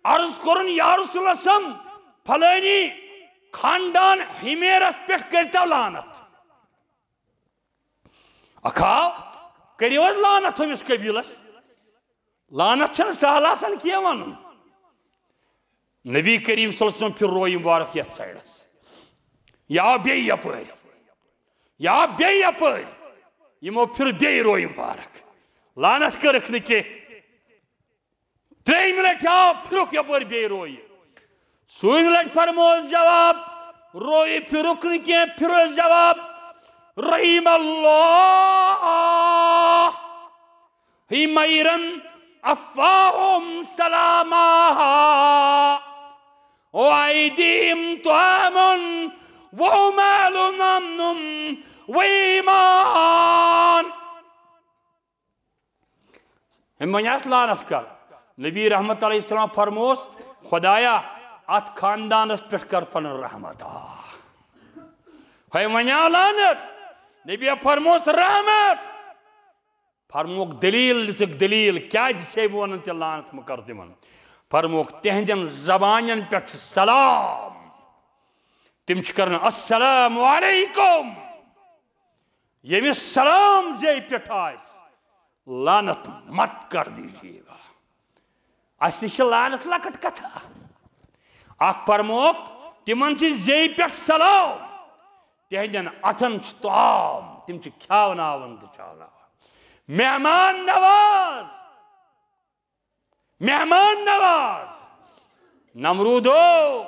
عرض کوٚرُن، یا رسول اللہ صلی اللہ علیہ وسلم، فلٲنی خاندان حمیرس پٮ۪ٹھ کٔرۍتو لعنت۔ اکھ آو، کٔرِو حظ لعنت ہُمِس قبیلس۔ لعنت چھنہٕ سہل آسان کینٛہہ ونُن۔ نبی کریم صلی اللہ علیہ وسلم پھر روے مبارک یتھ سایڈس۔ یا بیٚیہِ یپٲرۍ۔ یا بیٚیہِ یپٲرۍ۔ یِمو پھر بیٚیہِ روے مبارک۔ لعنت کٔرٕکھ نہٕ کینٛہہ۔ ترٛیٚیِمہِ لٹہِ آو پھرُکھ یپٲرۍ بیٚیہِ روے۔ ژوٗرِمہِ لٹہِ فرمووُس جواب، روے پھرُکھ نہٕ کینٛہہ، پھرُس جواب، رحم اللہ حمیرا افواہہم سلاما وایدیہم طعام واموالہم امن وایمان۔ أمۍ وۄنۍ آس لعنت کر۔ نبی رحمت علیہ السلام فرموس، خدایا، اتھ خاندانس پٮ۪ٹھ کر پنن رحمت۔ آ۔ ہے وۄنۍ آو لعنت۔ نبی فرموس رحمت۔ فرموک دلیل دِژٕکھ دلیل، کیازِ چھے بہٕ ونان ژےٚ لعنت مہٕ کر تِمن؟ فرموک تِہنٛدٮ۪ن زبانن پٮ۪ٹھ چھُ سلام۔ تِم چھِ کران السلام علیکم۔ ییٚمِس سلام زے پٮ۪ٹھ آسہِ، لعنت مت کر دیجیے گا۔ اَسہِ نِش چھِ لعنت لۄکٕٹ کتھا۔ اکھ فرموکھ، تِمن چھِ زے پٮ۪ٹھ سلام، تِہنٛدٮ۪ن اتھن چھُ طعام، تِم چھِ کھیاوناوان تہٕ چاوناوان۔ مہمان نواز، مہمان نواز۔ نمرودو،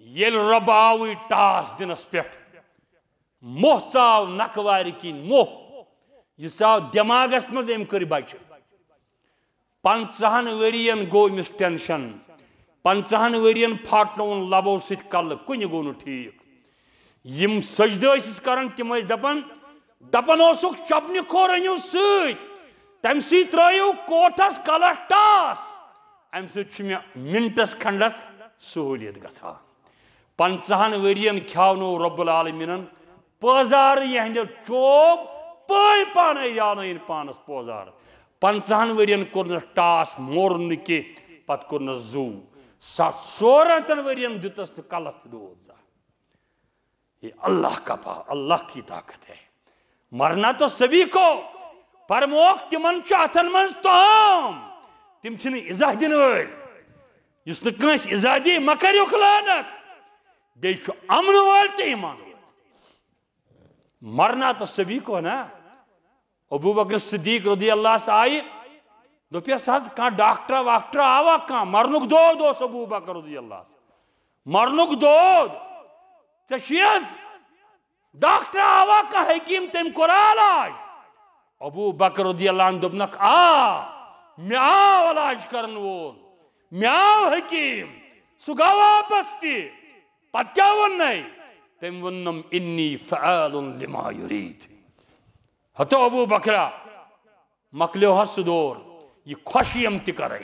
ییٚلہِ رۄبہٕ آوٕے ٹاس دِنس پٮ۪ٹھ، موہ ژاو نکہٕ وارِ کِنۍ، موہ۔ یہِ ژاو دٮ۪ماغس منٛز، أمۍ کٔرۍ بچہِ۔ پنٛژاہن ؤرین گوٚو أمِس ٹینشن۔ پنٛژاہن ؤرین پھاٹنووُن لبو سۭتۍ کلہٕ، کُنہِ گوٚو نہٕ ٹھیٖک۔ یِم سجدٕ ٲسِس کران، تِم ٲسۍ دپان، دپان اوسُکھ، "چپنہِ کھور أنِو سۭتۍ، تمہِ سۭتۍ ترٲیِو کوٹھس کلس ٹاس، امہِ سۭتۍ چھُ مےٚ منٹس کھنڈس سہوٗلیت گژھان۔" پنٛژاہن ؤرین کھیاونوو رب العالمینن پٲزار یِہنٛدیو چوب، پٲے پانے یاونٲیِن پانس پٲزار۔ پنٛژاہن ؤرین کوٚرنس ٹاس، مور نہٕ کینٛہہ، پتہٕ کوٚرنس زُو۔ ستھ ژورن تن ؤرین دیُتس نہٕ کلس تہِ دود زانٛہہ۔ یہ اللہ کا پا-، اللہ کی طاقت ہے۔ مرنا تو سبھی کو، فرموکھ، تِمن چھُ اتھن منٛز تام، تِم چھِنہٕ اِزاہ دِنہٕ وٲلۍ۔ یُس نہٕ کٲنٛسہِ اِزاہ دی، مہ کٔرِو خلانت۔ بیٚیہِ چھُ امن وٲلۍ تہٕ ایمان وٲلۍ۔ مرنا تو سبھی کو نا۔ ابو بکر صدیق رضی اللہ عنہ آیہِ، دوٚپیس، "حظ، کانٛہہ ڈاکٹرا واکٹرا آوا کانٛہہ؟" مرنُک دود اوس ابو بکر رضی اللہ عنہ۔ مرنُک دود۔ ژےٚ چھُے حظ ڈاکٹر آوا کانٛہہ حکیٖم، تٔمۍ کوٚرا علاج؟ ابو بکر رضی اللہ عنہ دوٚپنکھ، "آ، مےٚ آو علاج کرن وول، مےٚ آو حکیٖم، سُہ گوٚو واپس تہِ۔" پتہٕ کیٛاہ ووٚننَے؟ تٔمۍ ووٚننم، "انی فعال لما یرید۔" ہتو ابو بکرا، مۄکلیو حظ سُہ دور۔ یہِ خۄشیَم تہِ کَرَے،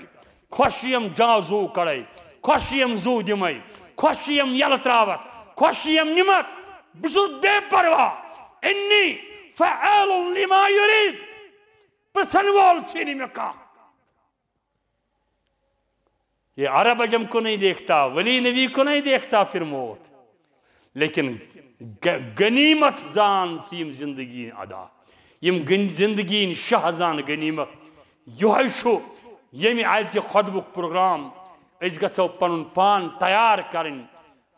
خۄشیَم جا زُو کَڑَے، خۄشیَم زُو دِمَے، خۄشیَم یَلہٕ ترٛاوَتھ، خۄشیَم نِمَتھ۔ بہٕ چھُس بے پرواہ۔ انی فعال لما یرید۔ پرٛژھَن وول چھُے نہٕ مےٚ کانٛہہ۔ یہ عرب عجم کو نہیں دیکھتا، ولی نبی کو نہیں دیکھتا پھر موت۔ لیکن غ-، غنیمت زان ژٕ یِم زندگی ادا، یِم غن-، زندگی ہٕنٛدۍ شاہ زان غنیمت۔ یہوے چھُ ییٚمہِ آیہِ کہِ خطبُک پروگرام۔ أسۍ گژھو پنُن پان تیار کرٕنۍ۔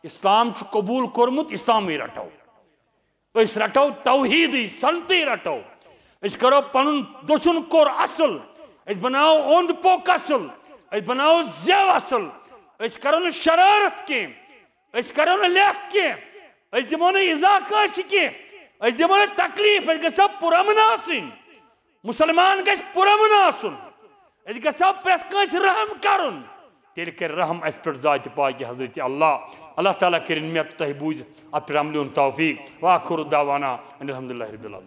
اسلام چھُ قبول کوٚرمُت، اسلامٕے رٹو۔ أسۍ رٹو توحیدٕے، سنتٕے رٹو۔ أسۍ کرو پنُن دٔچھُن کوٚر اصل، أسۍ بناوو اوٚنٛد پوٚک اصل، أسۍ بناوو زیو اصل۔ أسۍ کرو نہٕ شرارت کینٛہہ، أسۍ کرو نہٕ لیکھ کینٛہہ، أسۍ دِمو نہٕ ایزا کٲنٛسہِ کینٛہہ، أسۍ دِمو نہٕ تکلیف، أسۍ گژھو پُرامن آسٕنۍ۔ مسلمان گژھِ پُرامن آسُن۔ أسۍ گژھو پرٛٮ۪تھ کٲنٛسہِ رحم کرُن۔ تیٚلہِ کرِ رحم اسہِ پٮ۪ٹھ ذاتِ پاکہِ حضرت اللہ۔ اللہ تعالیٰ کٔرِن مےٚ تۄہہِ بوٗزِتھ اتھ پٮ۪ٹھ عمل ہُنٛد توفیق۔ وآخر دعوانا ان الحمد للہ رب العالمین۔